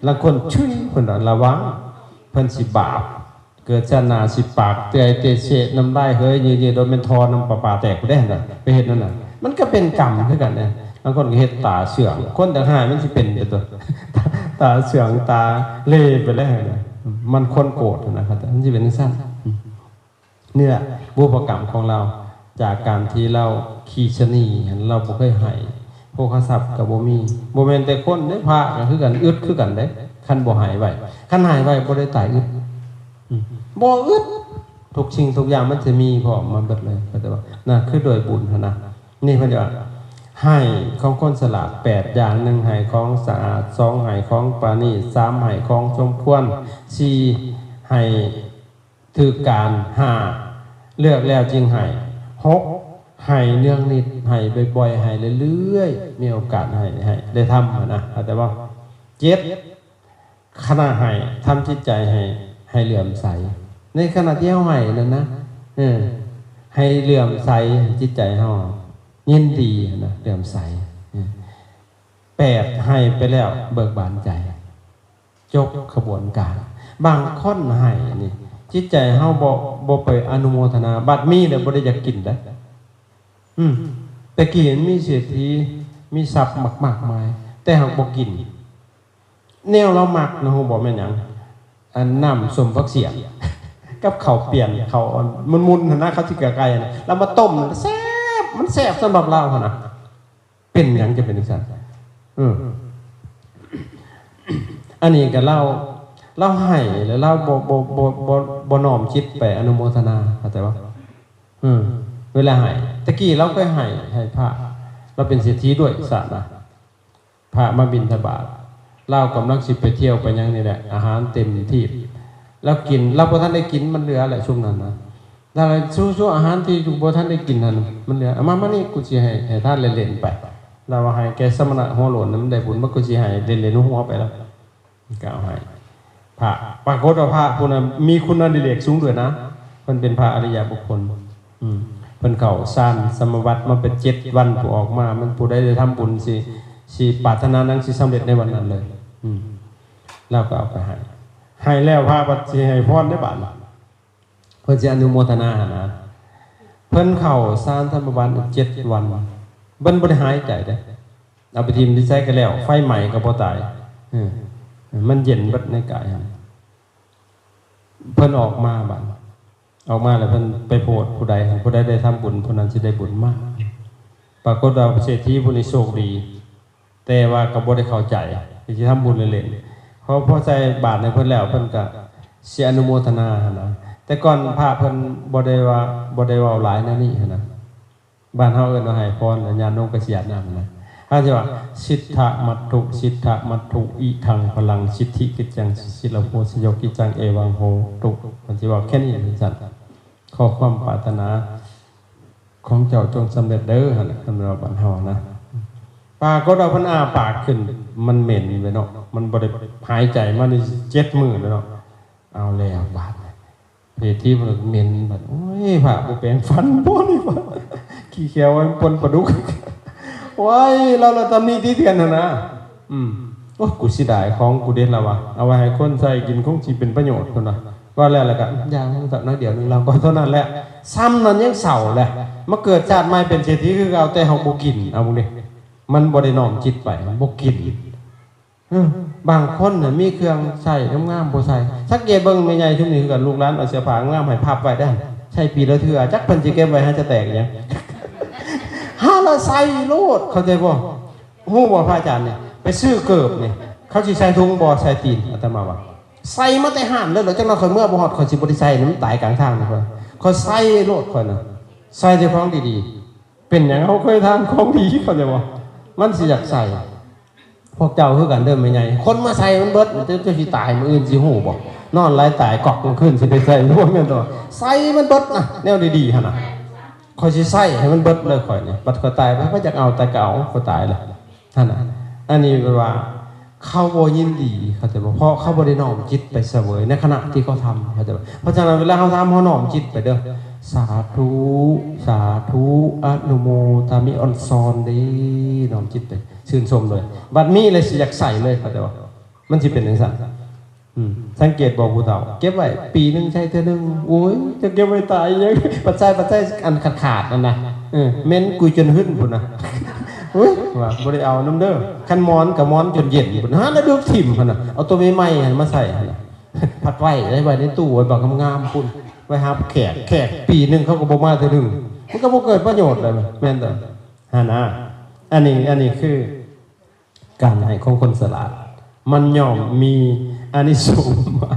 ລາງຄົນ ຊຶ້ຍ ເພິ່ນລະວັງ ເພິ່ນຊິບາບ ເກີ ເກີດຊາດໜ້າຊິປາກເປື່ອຍເຕະເຊະ ນ້ຳລາຍເຫີຍເຍີໆ ໂດຍແມ່ນທໍ່ນ້ຳປະປາແຕກພຸ້ນເດ້ ຫັ້ນນະ ໄປເຮັດນັ້ນນະ ມັນກໍເປັນກຳຄືກັນເດ້. ບາງຄົນກໍເຮັດຕາເຊື່ອງ ຄົນຢາກຮ້າຍມັນຊິເປັນໄປຕົວະ ຕາເຊື່ອງ ຕາເລໄປແລ້ວຫັ້ນນະ ມັນຄົນໂກດຫັ້ນນະ ມັນຊິເປັນຈັ່ງຊັ້ນ. ນີ້ແຫຼະບຸບພະກຳຂອງລາວ ຈາກການທີ່ລາວຂີ້ຊະໜີ່ຫັ້ນ ລາວບໍ່ເຄີຍໃຫ້ ໂພຄະຊັບກໍບໍ່ມີ. ບໍ່ແມ່ນແຕ່ຄົນເດ້ ພະກໍຄືກັນ ອຶດຄືກັນເດ້ ຄັນບໍ່ໃຫ້ໄວ. ຄັນໃຫ້ໄວບໍ່ໄດ້ຕາຍອຶດ ອືມ ບໍ່ອຶດ ທຸກສິ່ງທຸກຢ່າງມັນຈະມີພ້ອມມາເບິດເລີຍ ເຂົ້າໃຈບໍ່? ນັ້ນຄືໂດຍບຸນຫັ້ນນະ. ນີ້ເພິ່ນວ່າໃຫ້ຂອງຄົນສະຫຼາດແປດຢ່າງ ໜຶ່ງ ໃຫ້ຂອງສະອາດ ສອງ ໃຫ້ຂອງປານີດ ສາມ ໃຫ້ຂອງສົມຄວນ ສີ່ ໃຫ້ຖືກການ ຫ້າ ເລືອກແລ້ວຈຶ່ງໃຫ້ ຫົກ ໃຫ້ເນືອງນິດ ໃຫ້ບ່ອຍໆ ໃຫ້ເລື້ອຍໆ ມີໂອກາດໃຫ້ ໃຫ້ໄດ້ທຳຫັ້ນນະ ເຂົ້າໃຈບໍ່? ເຈັດ ຂະນະໃຫ້ ທຳຈິດໃຈໃຫ້ ໃຫ້ເຫຼື້ອມໃສ ໃນຂະນະທີ່ເຮົາໃຫ້ນັ້ນນະ ເອີ ໃຫ້ເຫຼື້ອມໃສ ໃຫ້ຈິດໃຈເຮົາຍິນດີນະ ເຫຼື້ອມໃສ. ເອີ ແປດ ໃຫ້ໄປແລ້ວເບີກບານໃຈ ຈົບຂະບວນການ. ບາງຄົນໃຫ້ນີ້ ຈິດໃຈເຮົາບໍ່ ບໍ່ໄປອະນຸໂມທະນາ ບັດມີແລ້ວບໍ່ໄດ້ຢາກກິນເດ້. ອືມ ແຕ່ກີ້ມັນມີເສດຖີ ມີຊັບມາກໆມາຍ ແຕ່ຫາກບໍ່ກິນ. ແນວລາວມັກນະ ຮູ້ບໍ່ແມ່ນຫຍັງ? ອັນນ້ຳສົ້ມຜັກສຽບ ກັບເຂົ້າປ່ຽນ ເຂົ້າອັນມຸ່ນໆຫັ້ນນະ ເຂົາຊິກະໄກ່ຫັ້ນນະ ລາວມາຕົ້ມແຊບ ມັນແຊບສຳລັບລາວຫັ້ນນະ. ເປັນຫຍັງຈະເປັນຈັ່ງຊັ້ນ? ເອີ ອັນນີ້ກະລາວ ລາວໃຫ້ແລ້ວລາວບໍ່ ບໍ່ ບໍ່ ບໍ່ ບໍ່ນ້ອມຈິດໄປອະນຸໂມທະນາ ເຂົ້າໃຈບໍ່? ເອີ ເວລາໃຫ້ ແຕ່ກີ້ລາວເຄີຍໃຫ້ ໃຫ້ພະ ລາວເປັນເສດຖີດ້ວຍຊາດນະ ພະມາບິນທະບາດ ລາວກຳລັງຊິໄປທ່ຽວໄປຫຍັງນີ້ແຫຼະ ອາຫານເຕັມທີ່ ລາວກິນ ລາວບໍ່ທັນໄດ້ກິນ ມັນເຫຼືອແຫຼະຊຸມນັ້ນນະ ລາວວ່າ ຊູ່ໆ ອາຫານທີ່ບໍ່ທັນໄດ້ກິນຫັ້ນ ມັນເຫຼືອ ເອົາມາ ມານີ້ ກູຊິໃຫ້ ໃຫ້ທານເຫຼັ້ນໆໄປ ລາວວ່າໃຫ້ແກ່ສະມະນະຫົວໂລ້ນນັ້ນ ມັນໄດ້ບຸນ ມັນ ກູຊິໃຫ້ເຫຼັ້ນໆຫົວໄປລະ ກໍເອົາໃຫ້ພະ. ປາກົດວ່າພະຜູ້ນັ້ນມີຄຸນນະດິເລກສູງດ້ວຍນະ ເພິ່ນເປັນພະອະລິຍະບຸກຄົນ ອືມ ເພິ່ນເຂົ້າຊານສະມາບັດມາເປັນເຈັດວັນ ຜູ້ອອກມາ ມັນຜູ້ໃດໄດ້ທຳບຸນຊິ ຊິປາດຖະໜາຫຍັງຊິສຳເລັດໃນວັນນັ້ນເລີຍ ອືມ ລາວກໍເອົາໄປໃຫ້ ໃຫ້ແລ້ວພະບັດຊິໃຫ້ພອນໄດ້ບາດ ເພິ່ນຊິອະນຸໂມທະນາຫັ້ນນະ ເພິ່ນເຂົ້າຊານສະມາບັດເຈັດວັນ ເພິ່ນບໍ່ໄດ້ຫາຍໃຈເດ້ ເອົາໄປຖິ້ມທີ່ໃສກໍແລ້ວ ໄຟໄໝ້ກໍບໍ່ຕາຍ ເອີ ມັນເຢັນເບິດໃນກາຍຫັ້ນ. ເພິ່ນອອກມາບັດ ອອກມາແລ້ວເພິ່ນໄປໂພດຜູ້ໃດ ຜູ້ໃດໄດ້ທຳບຸນ ຜູ້ນັ້ນຊິໄດ້ບຸນມາກ. ປາກົດວ່າເສດຖີຜູ້ນີ້ໂຊກດີ ແຕ່ວ່າກໍບໍ່ໄດ້ເຂົ້າໃຈ ຊິທຳບຸນເຫຼັ້ນໆ ພໍ ພໍໃສ່ບາດໃຫ້ເພິ່ນແລ້ວ ເພິ່ນກໍຊິອະນຸໂມທະນາຫັ້ນນະ. ແຕ່ກ່ອນພະເພິ່ນບໍ່ໄດ້ວ່າ ບໍ່ໄດ້ເວົ້າຫຼາຍແນວນີ້ຫັ້ນນະ. ບ້ານເຮົາເອີ້ນວ່າໃຫ້ພອນ ແລະ ຍາດໂຍມກໍຊິຢາດນ້ຳນະ. ເຮົາຊິວ່າ ສິດຖະມັດຖຸ ສິດຖະມັດຖຸ ອິທັງພະລັງ ສິດທິກິດຈັງ ສິລະໂພ ສະໂຍກິດຈັງ ເອວັງໂຫຕຸ ເພິ່ນຊິເວົ້າແຄ່ນີ້ ເປັນຊັ້ນ ຂໍຄວາມປາດຖະໜາຂອງເຈົ້າຈົ່ງສຳເລັດເດີ ຫັ້ນນະ ຄັນແມ່ນວ່າບ້ານເຮົານະ. ປາກົດວ່າເພິ່ນອ້າປາກຂຶ້ນ ມັນເໝັນເລີຍເນາະ ມັນບໍ່ໄດ້ຫາຍໃຈມານີ້ເຈັດມື້ແລ້ວເນາະ. ເອົາແລ້ວບາດນີ້ ເສດຖີເພິ່ນເໝັນບາດ ໂອ້ຍ ພະບໍ່ແປງຟັນບໍ່ນີ້ ຂີ້ແຂ້ວໄວ້ປົນປາດຸກ ໂອ້ຍ ລາວລະຕຳໜິຕິເຖື່ອນຫັ້ນນະ. ອືມ ໂອ້ຍ ກູເສຍດາຍຂອງກູເດ ລາວວ່າ ເອົາໄວ້ໃຫ້ຄົນໃຊ້ກິນ ຄົງຊິເປັນປະໂຫຍດ ເພິ່ນວ່າ. ວ່າແລ້ວລະກະ ຢ່າງສັກໜ້ອຍດຽວໜຶ່ງ ລາວກໍເທົ່ານັ້ນແຫຼະ ຊ່ຳນັ້ນຍັງເຊົາແຫຼະ ມາເກີດຊາດໃໝ່ເປັນເສດຖີຄືເກົ່າ ແຕ່ເຮົາບໍ່ກິນ. ເອົາເບິ່ງເດ້ ມັນບໍ່ໄດ້ນ້ອມຈິດໄປ ມັນບໍ່ກິນ. ເອີ ບາງຄົນນະມີເຄື່ອງໃຊ້ງາມໆບໍ່ໃສ່. ສັງເກດເບິ່ງແມ່ໃຫຍ່ຊຸມນີ້ຄືກັນ ລູກຫຼານເອົາເສື້ອຜ້າງາມໃຫ້ພັບໄວ້ເດ້ ໃສ່ປີລະເທື່ອ ຈັກເພິ່ນຊິເກັບໄວ້ຫາຈະແຕກຫຍັງ ຫາລະໃສ່ໂລດ ເຂົ້າໃຈບໍ່? ຮູ້ບໍ່ພະອາຈານນີ້ ໄປຊື້ເກີບນີ້ ເຂົາຊິໃສ່ຖົງບໍ່ໃສ່ຕີນ? ອາດຕະມາວ່າ ໃສ່ມາແຕ່ຮ້ານເລີຍ ແລ້ວຈັກໜ້ອຍຂ້ອຍເມືອບໍ່ຮອດ ຂ້ອຍຊິບໍ່ໄດ້ໃສ່ນະ ມັນຕາຍກາງທາງນີ້ ຂ້ອຍ ຂ້ອຍໃສ່ໂລດ ຂ້ອຍນະ ໃສ່ແຕ່ຂອງດີໆ. ເປັນຫຍັງເຮົາເຄີຍທານຂອງດີ ເຂົ້າໃຈບໍ່? ມັນຊິຢາກໃສ່. ພວກເຈົ້າຄືກັນເດີແມ່ໃຫຍ່ ຄົນມາໃສ່ມັນເບິດ ເຈົ້າ ເຈົ້າຊິຕາຍມື້ອື່ນຊິຮູ້ບໍ່? ນອນຫຼາຍຕາຍກອກ ມື້ຄືນຊິໄດ້ໃສ່ບໍ່ ແມ່ນບໍ່? ໃສ່ມັນເບິດນະ ແນວດີໆຫັ້ນນະ ຂ້ອຍຊິໃສ່ໃຫ້ມັນເບິດເລີຍຂ້ອຍນີ້ ບັດຂ້ອຍຕາຍ ໃຜຢາກເອົາຕາຍກໍເອົາ ຂ້ອຍຕາຍລະຫັ້ນນະ. ອັນນີ້ແປວ່າ ເຂົາບໍ່ຍິນດີ ເຂົ້າໃຈບໍ່? ເພາະເຂົາບໍ່ໄດ້ນ້ອມຈິດໄປສະເຫວີຍໃນຂະນະທີ່ເຂົາທຳ ເຂົ້າໃຈບໍ່? ເພາະສະນັ້ນ ເວລາເຮົາທຳ ເຮົານ້ອມຈິດໄປເດີ ສາທຸ ສາທຸ ອະນຸໂມທາມິ ອອນຊອນເດ້ ນ້ອມຈິດໄປ ຊື່ນຊົມເລີຍ ບັດມີແລ້ວຊິຢາກໃສ່ເລີຍ ເຂົ້າໃຈບໍ່? ມັນຊິເປັນຈັ່ງຊັ້ນ. ອືມ ສັງເກດບໍ່ຜູ້ເຖົ້າ ເກັບໄວ້ປີໜຶ່ງໃຊ້ເທື່ອໜຶ່ງ. ໂອ້ຍ ຈະເກັບໄວ້ຕາຍຫຍັງ ປັດໄສ ປັດໄສອັນຂາດໆນັ້ນນະ. ເອີ ເໝັນກຸຍຈົນຫຶ້ນພຸ້ນນະ. ໂອ້ຍ ວ່າບໍ່ໄດ້ເອົານຳເດີ. ຄັນໝອນກໍໝອນຈົນເຢັນພຸ້ນ ຫາແລ້ວດຶກຖິ້ມຫັ້ນນະ. ເອົາໂຕໃໝ່ໆຫັ້ນມາໃສ່ຫັ້ນນະ. ພັດໄວ້ ໄວ້ໃນຕູ້ ໄວ້ບັກງາມໆພຸ້ນ ໄວ້ຮັບແຂກ. ແຂກປີໜຶ່ງເຂົາກໍບໍ່ມາເທື່ອໜຶ່ງ ມັນກໍບໍ່ເກີດປະໂຫຍດເລີຍ ແມ່ນບໍ່? ຫັ້ນນະ. ອັນນີ້ ອັນນີ້ຄື ການໃຫ້ຂອງຄົນສະຫຼາດ ມັນຍ່ອມມີອານິສົງມາ.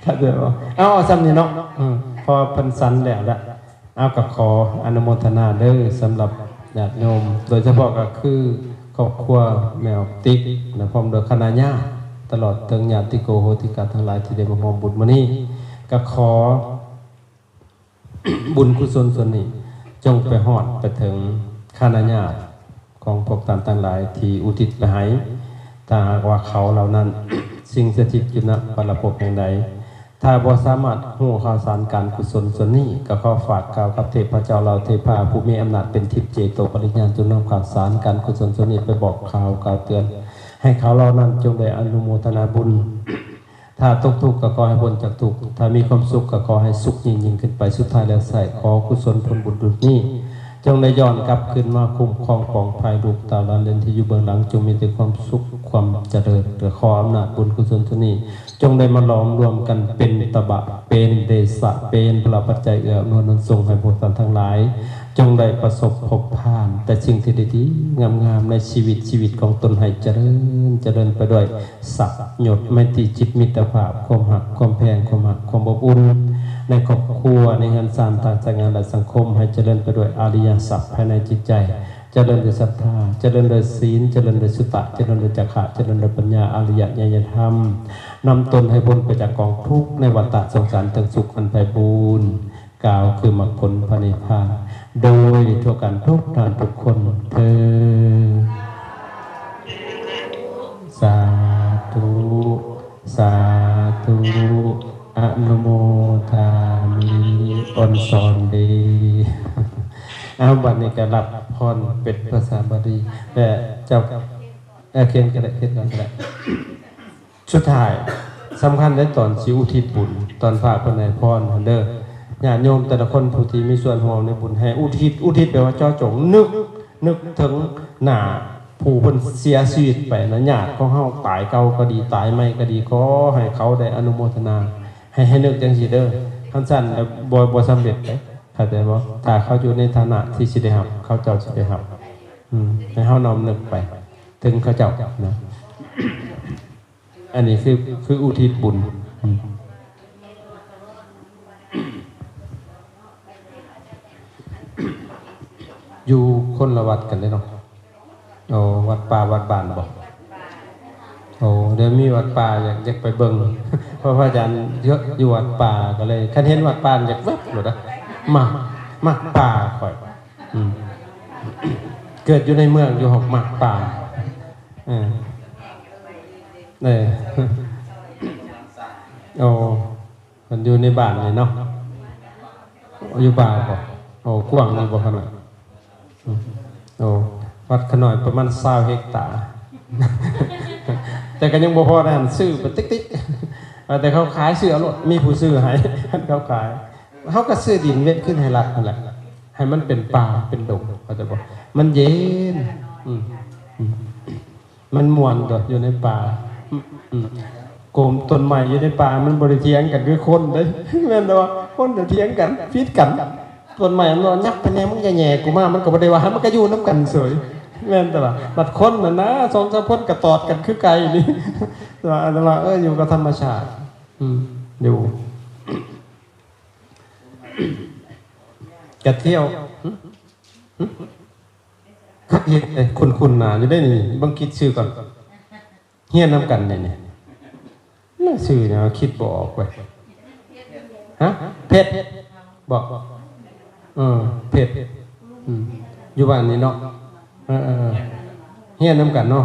ເຂົ້າໃຈບໍ່? ເອົາ ເອົາສ່ຳນີ້ເນາະ. ເອີ ເພາະວ່າເພິ່ນສັນແລ້ວລະ. ເອົາ ກໍຂໍອະນຸໂມທະນາເດີ ສຳລັບຍາດໂຍມ ໂດຍສະເພາະກໍຄືຄອບຄົວແມ່ອອກຕິກ ແລະ ພ້ອມດ້ວຍຄະນະຍາດ ຕະຫຼອດເຖິງຍາດຕິໂກໂຫຕິກາທັງຫຼາຍທີ່ໄດ້ມາຮ່ວມບຸນມື້ນີ້. ກໍຂໍ ບຸນກຸສົນສ່ວນນີ້ ຈົ່ງໄປຮອດໄປເຖິງຄະນະຍາດຂອງພວກທ່ານທັງຫຼາຍທີ່ອຸທິດໄປໃຫ້. ຖ້າຫາກວ່າເຂົາເຫຼົ່ານັ້ນ ສິ່ງສະຖິດຢູ່ນະປະລະພົບແຫ່ງໃດ ຖ້າບໍ່ສາມາດຮູ້ຂ່າວສານການກຸສົນສ່ວນນີ້ ກໍຂໍຝາກກ່າວກັບເທບພະເຈົ້າເຫຼົ່າເທພາ ຜູ້ມີອຳນາດເປັນທິບເຈໂຕປະລິຍານ ຈົ່ງນຳຂ່າວສານການກຸສົນສ່ວນນີ້ໄປບອກກ່າວ ກ່າວເຕືອນ ໃຫ້ເຂົາເຫຼົ່ານັ້ນຈົ່ງໄດ້ອະນຸໂມທະນາບຸນ. ຖ້າຕົກທຸກກໍຂໍໃຫ້ພົ້ນຈາກທຸກ, ຖ້າມີຄວາມສຸກກໍຂໍໃຫ້ສຸກຍິ່ງໆຂຶ້ນໄປ. ສຸດທ້າຍແລ້ວໃຊ້ ຂໍກຸສົນຜົນບຸນດຸດນີ້ ຈົ່ງໄດ້ຍ້ອນກັບຄືນມາຄຸ້ມຄອງປອງໄພລູກເຕົ້າຫຼານເລນທີ່ຢູ່ເບື້ອງຫຼັງ, ຈົ່ງມີແຕ່ຄວາມສຸກຄວາມຈະເລີນ. ແລະ ຂໍອຳນາດບຸນກຸສົນໂຕນີ້ ຈົ່ງໄດ້ມາຫຼອມລວມກັນເປັນຕະບະ, ເປັນເດຊະ, ເປັນພະລາປັດໄຈເອື້ອອຳນວຍໜູນສົ່ງໃຫ້ພວກທ່ານທັງຫຼາຍ ຈົ່ງໄດ້ປະສົບພົບຜ່ານແຕ່ສິ່ງທີ່ດີໆງາມໆໃນຊີວິດ, ຊີວິດຂອງຕົນໃຫ້ຈະເລີນ, ຈະເລີນໄປດ້ວຍ ສັກຍົດໄມຕີຈິດມິດຕະພາບ, ຄວາມຮັກ, ຄວາມແພງ, ຄວາມຮັກ, ຄວາມອົບອຸ່ນ ໃນຄອບຄົວ, ໃນເຮືອນຊານ, ທາງສາຍງານ ແລະ ສັງຄົມ, ໃຫ້ຈະເລີນໄປດ້ວຍອະລິຍະຊັບພາຍໃນຈິດໃຈ, ຈະເລີນດ້ວຍສັດທາ, ຈະເລີນດ້ວຍສີນ, ຈະເລີນດ້ວຍສຸຕະ, ຈະເລີນດ້ວຍຈາຄະ, ຈະເລີນດ້ວຍປັນຍາ, ອະລິຍະຍະຍະທຳ, ນຳຕົນໃຫ້ພົ້ນໄປຈາກກອງທຸກໃນວັດຕະສົງສານ ເຖິງສຸກອັນໄພບູນ. ກ່າວຄືມັກຜົນພະນິບພານ ໂດຍທົ່ວກັນທຸກທ່ານທຸກຄົນເທີ້ນ. ສາທຸ ສາທຸ ອະນຸໂມທາມິ ອອນຊອນດີ. ເອົາ ບັດນີ້ກໍຮັບພອນເປັນພາສາບາລີ ແລະ ເຈົ້າ ເອີ ຂຽນກໍໄດ້ ຂຽນກ່ອນກໍໄດ້. ສຸດທ້າຍ ສຳຄັນເດ້ ຕອນຊິອຸທິດບຸນ ຕອນພະເພິ່ນໃຫ້ພອນຫັ້ນເດີ ຍາດໂຍມແຕ່ລະຄົນຜູ້ທີ່ມີສ່ວນຮ່ວມໃນບຸນ ໃຫ້ອຸທິດ, ອຸທິດແປວ່າເຈາະຈົງ, ນຶກ, ນຶກເຖິງໜ້າຜູ້ເພິ່ນເສຍຊີວິດໄປນະ, ຍາດຂອງເຮົາຕາຍເກົ່າກໍດີ, ຕາຍໃໝ່ກໍດີ, ຂໍໃຫ້ເຂົາໄດ້ອະນຸໂມທະນາ ໃຫ້, ໃຫ້ນຶກຈັ່ງຊີ້ເດີ. ຄັນຊັ້ນແລ້ວບໍ່, ບໍ່ສຳເລັດເດ້, ເຂົ້າໃຈບໍ່? ຖ້າເຂົາຢູ່ໃນຖານະທີ່ຊິໄດ້ຮັບ, ເຂົາເຈົ້າຊິໄດ້ຮັບ. ອືມ, ໃຫ້ເຮົານ້ອມນຶກໄປເຖິງເຂົາເຈົ້ານະ. ອັນນີ້ຄື ຄືອຸທິດບຸນ ອືມ ຢູ່ຄົນລະວັດກັນເດ້ເນາະ. ໂອ້ ວັດປ່າວັດບ້ານບໍ? ໂອ້ ດຽວມີວັດປ່າ ຢາກ ຢາກໄປເບິ່ງ ເພາະພະອາຈານຢູ່ ຢູ່ວັດປ່າ ກໍເລີຍ ຄັນເຫັນວັດປ່າ ຢາກແວັບໂລດນະ. ມັກ ມັກປ່າຂ້ອຍ. ອືມ ເກີດຢູ່ໃນເມືອງຢູ່ ຮອກມັກປ່າ. ເອີ ເອີ ໂອ້ ເພິ່ນຢູ່ໃນບ້ານນີ້ເນາະ ຢູ່ປ່າບໍ? ໂອ້ ກວ້າງຢູ່ບໍຂະນ້ອຍ? ອືມ ໂອ້ ວັດຂະນ້ອຍປະມານຊາວເຮັກຕາ ແຕ່ກໍຍັງບໍ່ພໍໃນຫັ້ນ ຊື້ໄປຕິກໆ ແຕ່ເຂົາຂາຍ ຊື້ເອົາໂລດ ມີຜູ້ຊື້ໃຫ້ ຄັນເຂົາຂາຍ. ເຮົາກໍຊື້ດິນເວັນຄືນໃຫ້ລັດຫັ້ນແຫຼະ ໃຫ້ມັນເປັນປ່າເປັນດົງ ເຂົ້າໃຈບໍ່? ມັນເຢັນ ອືມ ອືມ ມັນມ່ວນຕົວະ ຢູ່ໃນປ່າ ອືມ ອືມ ໂກມຕົ້ນໄມ້ຢູ່ໃນປ່າ ມັນບໍ່ໄດ້ຖຽງກັນຄືຄົນເດ້ ແມ່ນແຕ່ວ່າຄົນຈະຖຽງກັນ ຜິດກັນ. ຕົ້ນໄມ້ມັນວ່າ ຍັບໄປແດ່ ມຶງຢ່າແຫຍ່ກູມາ ມັນກໍບໍ່ໄດ້ວ່າ ມັນກໍຢູ່ນຳກັນເສີຍ ແມ່ນແຕ່ວ່າ ບັດຄົນນັ້ນນະ ສອງສາມຄົນກໍຕອດກັນຄືໄກ່ນີ້ ແຕ່ວ່າ ແຕ່ວ່າ ເອີ ຢູ່ກັບທຳມະຊາດ ອືມ ຢູ່ ກະທ່ຽວ ຫຶ? ຫຶ? ຄັກເຮັດເດ້ ຄຸ້ນໆໜ້າຢູ່ເດ້ນີ້ ເບິ່ງຄິດຊື່ກ່ອນ ຮຽນນຳກັນເດ້ນີ້ ຊື່ຫຍັງ ຄິດບໍ່ອອກເວີຍ ຫະ? ເພັດບໍ? ເອີ ເພັດ ອືມ ຢູ່ບ້ານນີ້ເນາະ ເອີໆ ຮຽນນຳກັນເນາະ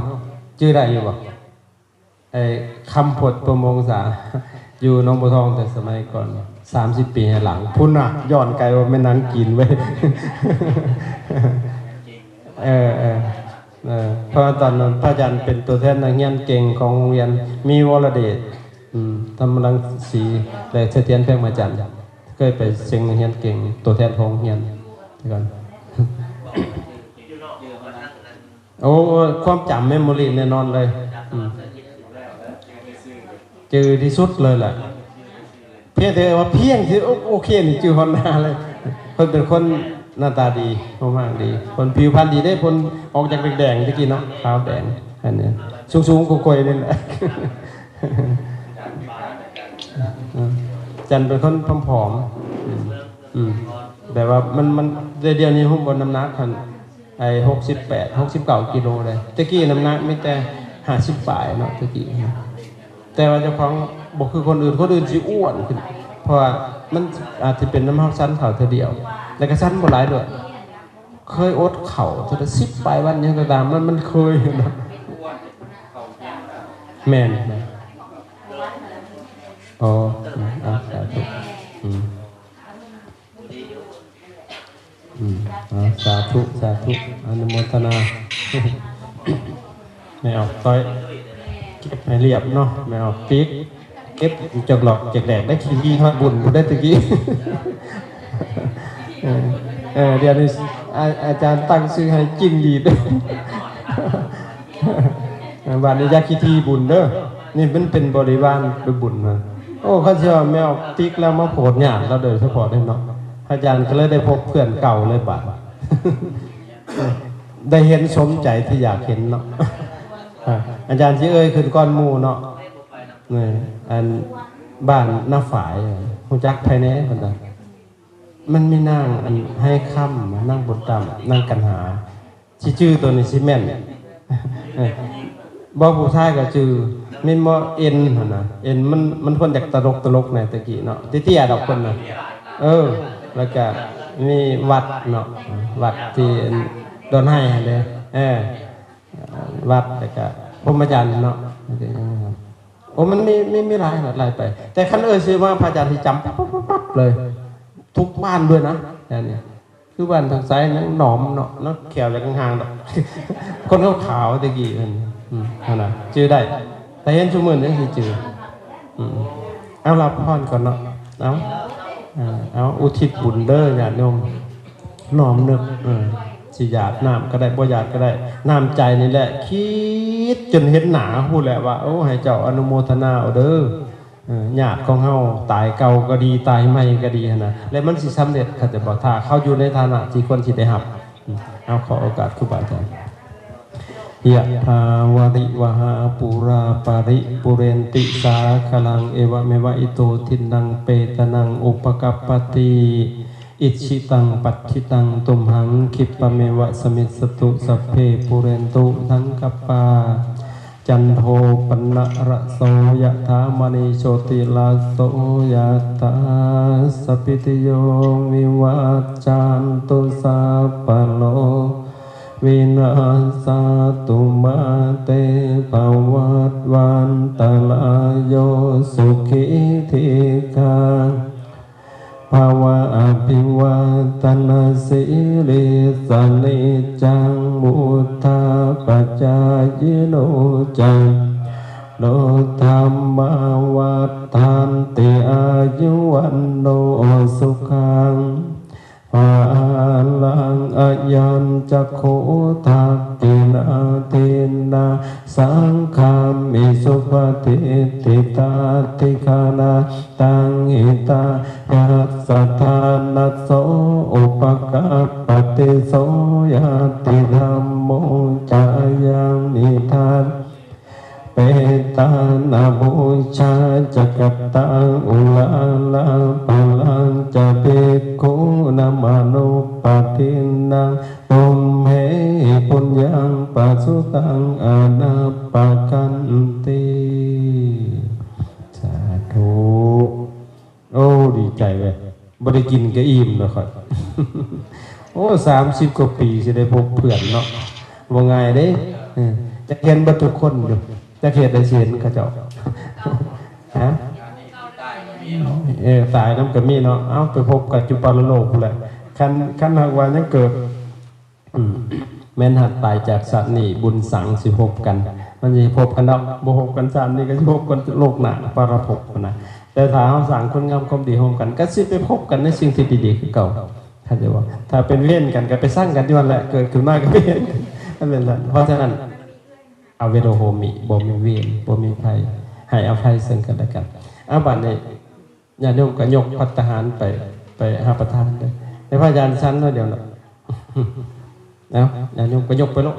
ຈື່ໄດ້ຢູ່ບໍ່? ໄອ້ຄຳພົດ ປະມົງສາ ຢູ່ໜອງບົວທອງແຕ່ສະໄໝກ່ອນ ສາມສິບປີໃຫ້ຫຼັງພຸ້ນນະ ຍ້ອນໄກວ່າແມ່ນນາງຈີນເວີຍ ເອີ ເອີ ເອີ ເພາະວ່າຕອນນັ້ນພະອາຈານເປັນຕົວແທນນັກຮຽນເກັ່ງຂອງໂຮງຮຽນ ມີວໍລະເດດ ອືມ ທຳມະລັງສີ ແລະ ສະຖຽນແພງມາຈັນ ເຄີຍໄປເສັງໂຮງຮຽນເກັ່ງ ໂຕແທນຂອງໂຮງຮຽນແຕ່ກ່ອນ. ໂອ້ ຄວາມຈຳ ເມມໂມຣີ ແນ່ນອນເລີຍ. ອືມ ຈື່ທີ່ສຸດເລີຍແຫຼະ. ພຽງແຕ່ວ່າພຽງຊິ ໂອ ໂອເຄນີ້ຈື່ຮອດໜ້າເລີຍ. ເພິ່ນເປັນຄົນໜ້າຕາດີ ຮູບຮ່າງດີ ເພິ່ນຜິວພັນດີເດ້. ເພິ່ນອອກຈາກແດງໆ ແຕ່ກີ້ເນາະ ຂາວແດງ ອັນນີ້ ສູງໆ ກວ່າຂ້ອຍນີ້ແຫຼະ. ອືມ ຈັນເປັນຄົນຜອມໆ ອືມ ອືມ ແບບວ່າມັນ ມັນ ແຕ່ດຽວນີ້ຮູ້ບໍ່ ນ້ຳໜັກຫັ້ນ ໄອ້ ຫົກສິບແປດ ຫົກສິບເກົ້າກິໂລເດ້. ແຕ່ກີ້ນ້ຳໜັກມີແຕ່ຫ້າສິບປາຍເນາະ ແຕ່ກີ້. ແຕ່ວ່າເຈົ້າຂອງບໍ່ຄືຄົນອື່ນ ຄົນອື່ນຊິອ້ວນຂຶ້ນ ເພາະວ່າມັນອາດຈະເປັນນຳເຮົາສັນເຂົ້າເທື່ອດຽວ ແລ້ວກໍສັນບໍ່ຫຼາຍດ້ວຍ. ເຄີຍອົດເຂົ້າເທົ່າໃດ ສິບປາຍວັນຫຍັງກໍຕາມ ມັນ ມັນເຄີຍນະ. ແມ່ນ ແມ່ນ. ອໍ ອືມ ອາ ສາທຸ ອືມ ອືມ ອາ ສາທຸ ສາທຸ ອະນຸໂມທະນາ. ແມ່ອອກຕ້ອຍ ເກັບໃຫ້ລຽບເນາະ ແມ່ອອກປີກ ເກັບຈອກຫຼອກຈອກແຫຼກໄດ້ ຂີ້ຮີຮອດບຸນພຸ້ນໄດ້ຕະກີ້. ເອີ ເອີ ດຽວນີ້ ອາ ອາຈານຕັ້ງຊື່ໃຫ້ຈິ້ງຫຼີດ. ເອີ ບາດນີ້ຢ່າຂີ້ຖີ່ບຸນເດີ ນີ້ມັນເປັນບໍລິວານໄປບຸນມາ. ໂອ້ ຄັນຊິວ່າແມ່ອອກຕິກແລ້ວມາໂພດຍາດລາວໂດຍສະເພາະເດ້ເນາະ. ອາຈານກໍເລີຍໄດ້ພົບເພື່ອນເກົ່າເລີຍບາດ ໄດ້ເຫັນສົມໃຈທີ່ຢາກເຫັນເນາະ. ອາ ອາຈານຊິເອີ່ຍຂຶ້ນກ່ອນໝູ່ເນາະ. ນີ້ ອັນ ບ້ານນາຝາຍ ຮູ້ຈັກໃຜແດ່? ເພິ່ນວ່າ ມັນມີນາງ ອັນ ໄຮຄຳ ນາງບຸນຕຳ ນາງກັນຫາ ຊິຈື່ໂຕນີ້ຊິແມ່ນ. ເອີ ບໍ່ ຜູ້ຊາຍກໍຈື່ ແມ່ນບໍ່? ເອັນຫັ້ນນະ ເອັນມັນ ມັນຄົນຢາກຕະຫຼົກໆ ແດ່ແຕ່ກີ້ເນາະ ເຕ້ຍໆ ດອກເພິ່ນນະ. ເອີ ແລ້ວກະມີວັດເນາະ ວັດທີ່ດອນໄຮຫັ້ນເດ້. ເອີ ວັດ ແລ້ວກະພົມມະຈັນເນາະ. ໂອ້ ມັນມີ ມີ ມີຫຼາຍ ຫຼາຍໄປ ແຕ່ຄັນເອີ່ຍຊື່ມາ ພະອາຈານຊິຈຳປັບໆໆເລີຍ ທຸກບ້ານດ້ວຍນະ. ແນວນີ້ ຄືບ້ານທາງຊ້າຍນາງໜອມເນາະ ນາງແຂ້ວຈະຫ່າງໆດອກ ຄົນຂາວໆແຕ່ກີ້ເພິ່ນ ອືມ ຫັ້ນນະ ຈື່ໄດ້ ແຕ່ເຫັນຊຸມື້ນີ້ຊິຈື່. ອືມ ເອົາ ຮັບພອນກ່ອນເນາະ. ເອົາ ເອີ ເອົາ ອຸທິດບຸນເດີຍາດໂຍມ ນ້ອມນຶກ ເອີ ຊິຢາດນ້ຳກໍໄດ້ ບໍ່ຢາດກໍໄດ້ ນ້ຳໃຈນີ້ແຫຼະ ຄິດຈົນເຫັນໜ້າຮູ້ແຫຼະວ່າ ໂອ້ ໃຫ້ເຈົ້າອະນຸໂມທະນາເອົາເດີ. ເອີ ຍາດຂອງເຮົາຕາຍເກົ່າກໍດີ ຕາຍໃໝ່ກໍດີຫັ້ນນະ ແລະ ມັນຊິສຳເລັດ ເຂົາຈະບອກ ຖ້າເຂົາຢູ່ໃນຖານະທີ່ຄວນຊິໄດ້ຮັບ. ເອົາ ຂໍໂອກາດຄູບາອາຈານ. ຍະຖາ ວາລິວະຫາ ປູຣາ ປະລິປູເຣນຕິ ສາຄະລັງ ເອວະເມວະ ອິໂຕ ທິນນັງ ເປຕານັງ ອຸປະກັບປະຕິ ອິດຊິຕັງ ປັດຖິຕັງ ຕຸມຫັງ ຂິບປະເມວະ ສະມິດສະຕຸ ສັບເພ ປູເຣນຕຸ ສັງກັບປາ ຈັນໂທ ປະນະລະໂສ ຍະຖາ ມະນີ ໂຊຕິລະໂສ ຍະຖາ ສັບພິຕິໂຍ ວິວັດຈັນຕຸ ສັບພະໂລ ວິນາສະຕຸ ມາເຕ ພະວັດວັນຕະລາໂຍ ສຸຂີ ທີຄາ ພະວະ ອະພິວາທະນະສີລິສະ ນິຈຈັງ ວຸດທາປະຈາຍິໂນ ຈັດຕາໂລ ທຳມາ ວັດທັນຕິ ອາຍຸ ວັນໂນ ສຸຂັງ ພະລັງ ອະຍັນຈະໂຄ ທັກຂິນາ ທິນນາ ສັງຄາມິ ສຸປະຕິດທິຕາທິຄະນາ ຕັງ ຫິຕາຍັດສະຖານັດໂສ ອຸປະກັບປະຕິໂສ ຍາຕິທຳໂມ ຈາຍັງ ນິທານ ເປຕານະ ປູຊາ ຈັກກະຕັງ ອຸລາລາ ພະລັງ ຈະ ພິກຂຸນາ ມະນຸປະທິນນັງ ຕຸມເມ ປຸນຍັງ ປະສຸຕັງ ອະນັບປະກັນຕິ. ສາທຸ. ໂອ້ ດີໃຈເວີຍ ບໍ່ໄດ້ກິນກໍອີ່ມແລ້ວຂ້ອຍ. ໂອ້ ສາມສິບກວ່າປີຊິໄດ້ພົບເພື່ອນເນາະ ບໍ່ງ່າຍເດ້. ເອີ ຈັກເຫັນເບິດທຸກຄົນຢູ່ ຈັກເຮັດໄດ້ຊິເຫັນເຂົາເຈົ້າ ຮະ? ເອີ ຕາຍນຳກໍມີເນາະ. ເອົາ ໄປພົບກັນຢູ່ປະລະໂລກພຸ້ນແຫຼະ ຄັນ ຄັນຫາກວ່າຍັງເກີດ. ອືມ ແມ່ນຫາກຕາຍຈາກຊາດນີ້ ບຸນສັງຊິພົບກັນ. ມັນຊິພົບກັນດອກ ບໍ່ພົບກັນຊາດນີ້ ກໍຊິພົບກັນໂລກໜ້າ ປະລະພົບນະ. ແຕ່ຖ້າເຮົາສ້າງຄຸນງາມຄວາມດີຮ່ວມກັນ ກໍຊິໄປພົບກັນໃນສິ່ງທີ່ດີໆຄືເກົ່າ. ເຂົ້າໃຈບໍ່? ຖ້າເປັນເວນກັນ ກໍໄປຊັງກັນຢູ່ຫັ້ນແຫຼະ ເກີດຂຶ້ນມາກໍເປັນ ມັນເປັນຊັ້ນ. ເພາະສະນັ້ນ ອະເວໂລໂຫມິ ບໍ່ມີເວນ ບໍ່ມີໄພ ໃຫ້ອະໄພເຊິ່ງກັນແລະກັນ. ເອົາ ບາດນີ້ ຍາດໂຍມກໍຍົກພັດຕາຫານໄປ ໄປຮັບປະທານເດີ ໃຫ້ພະອາຈານສັນໜ້ອຍດຽວເນາະ. ເອົາ ຍາດໂຍມກໍຍົກໄປໂລດ.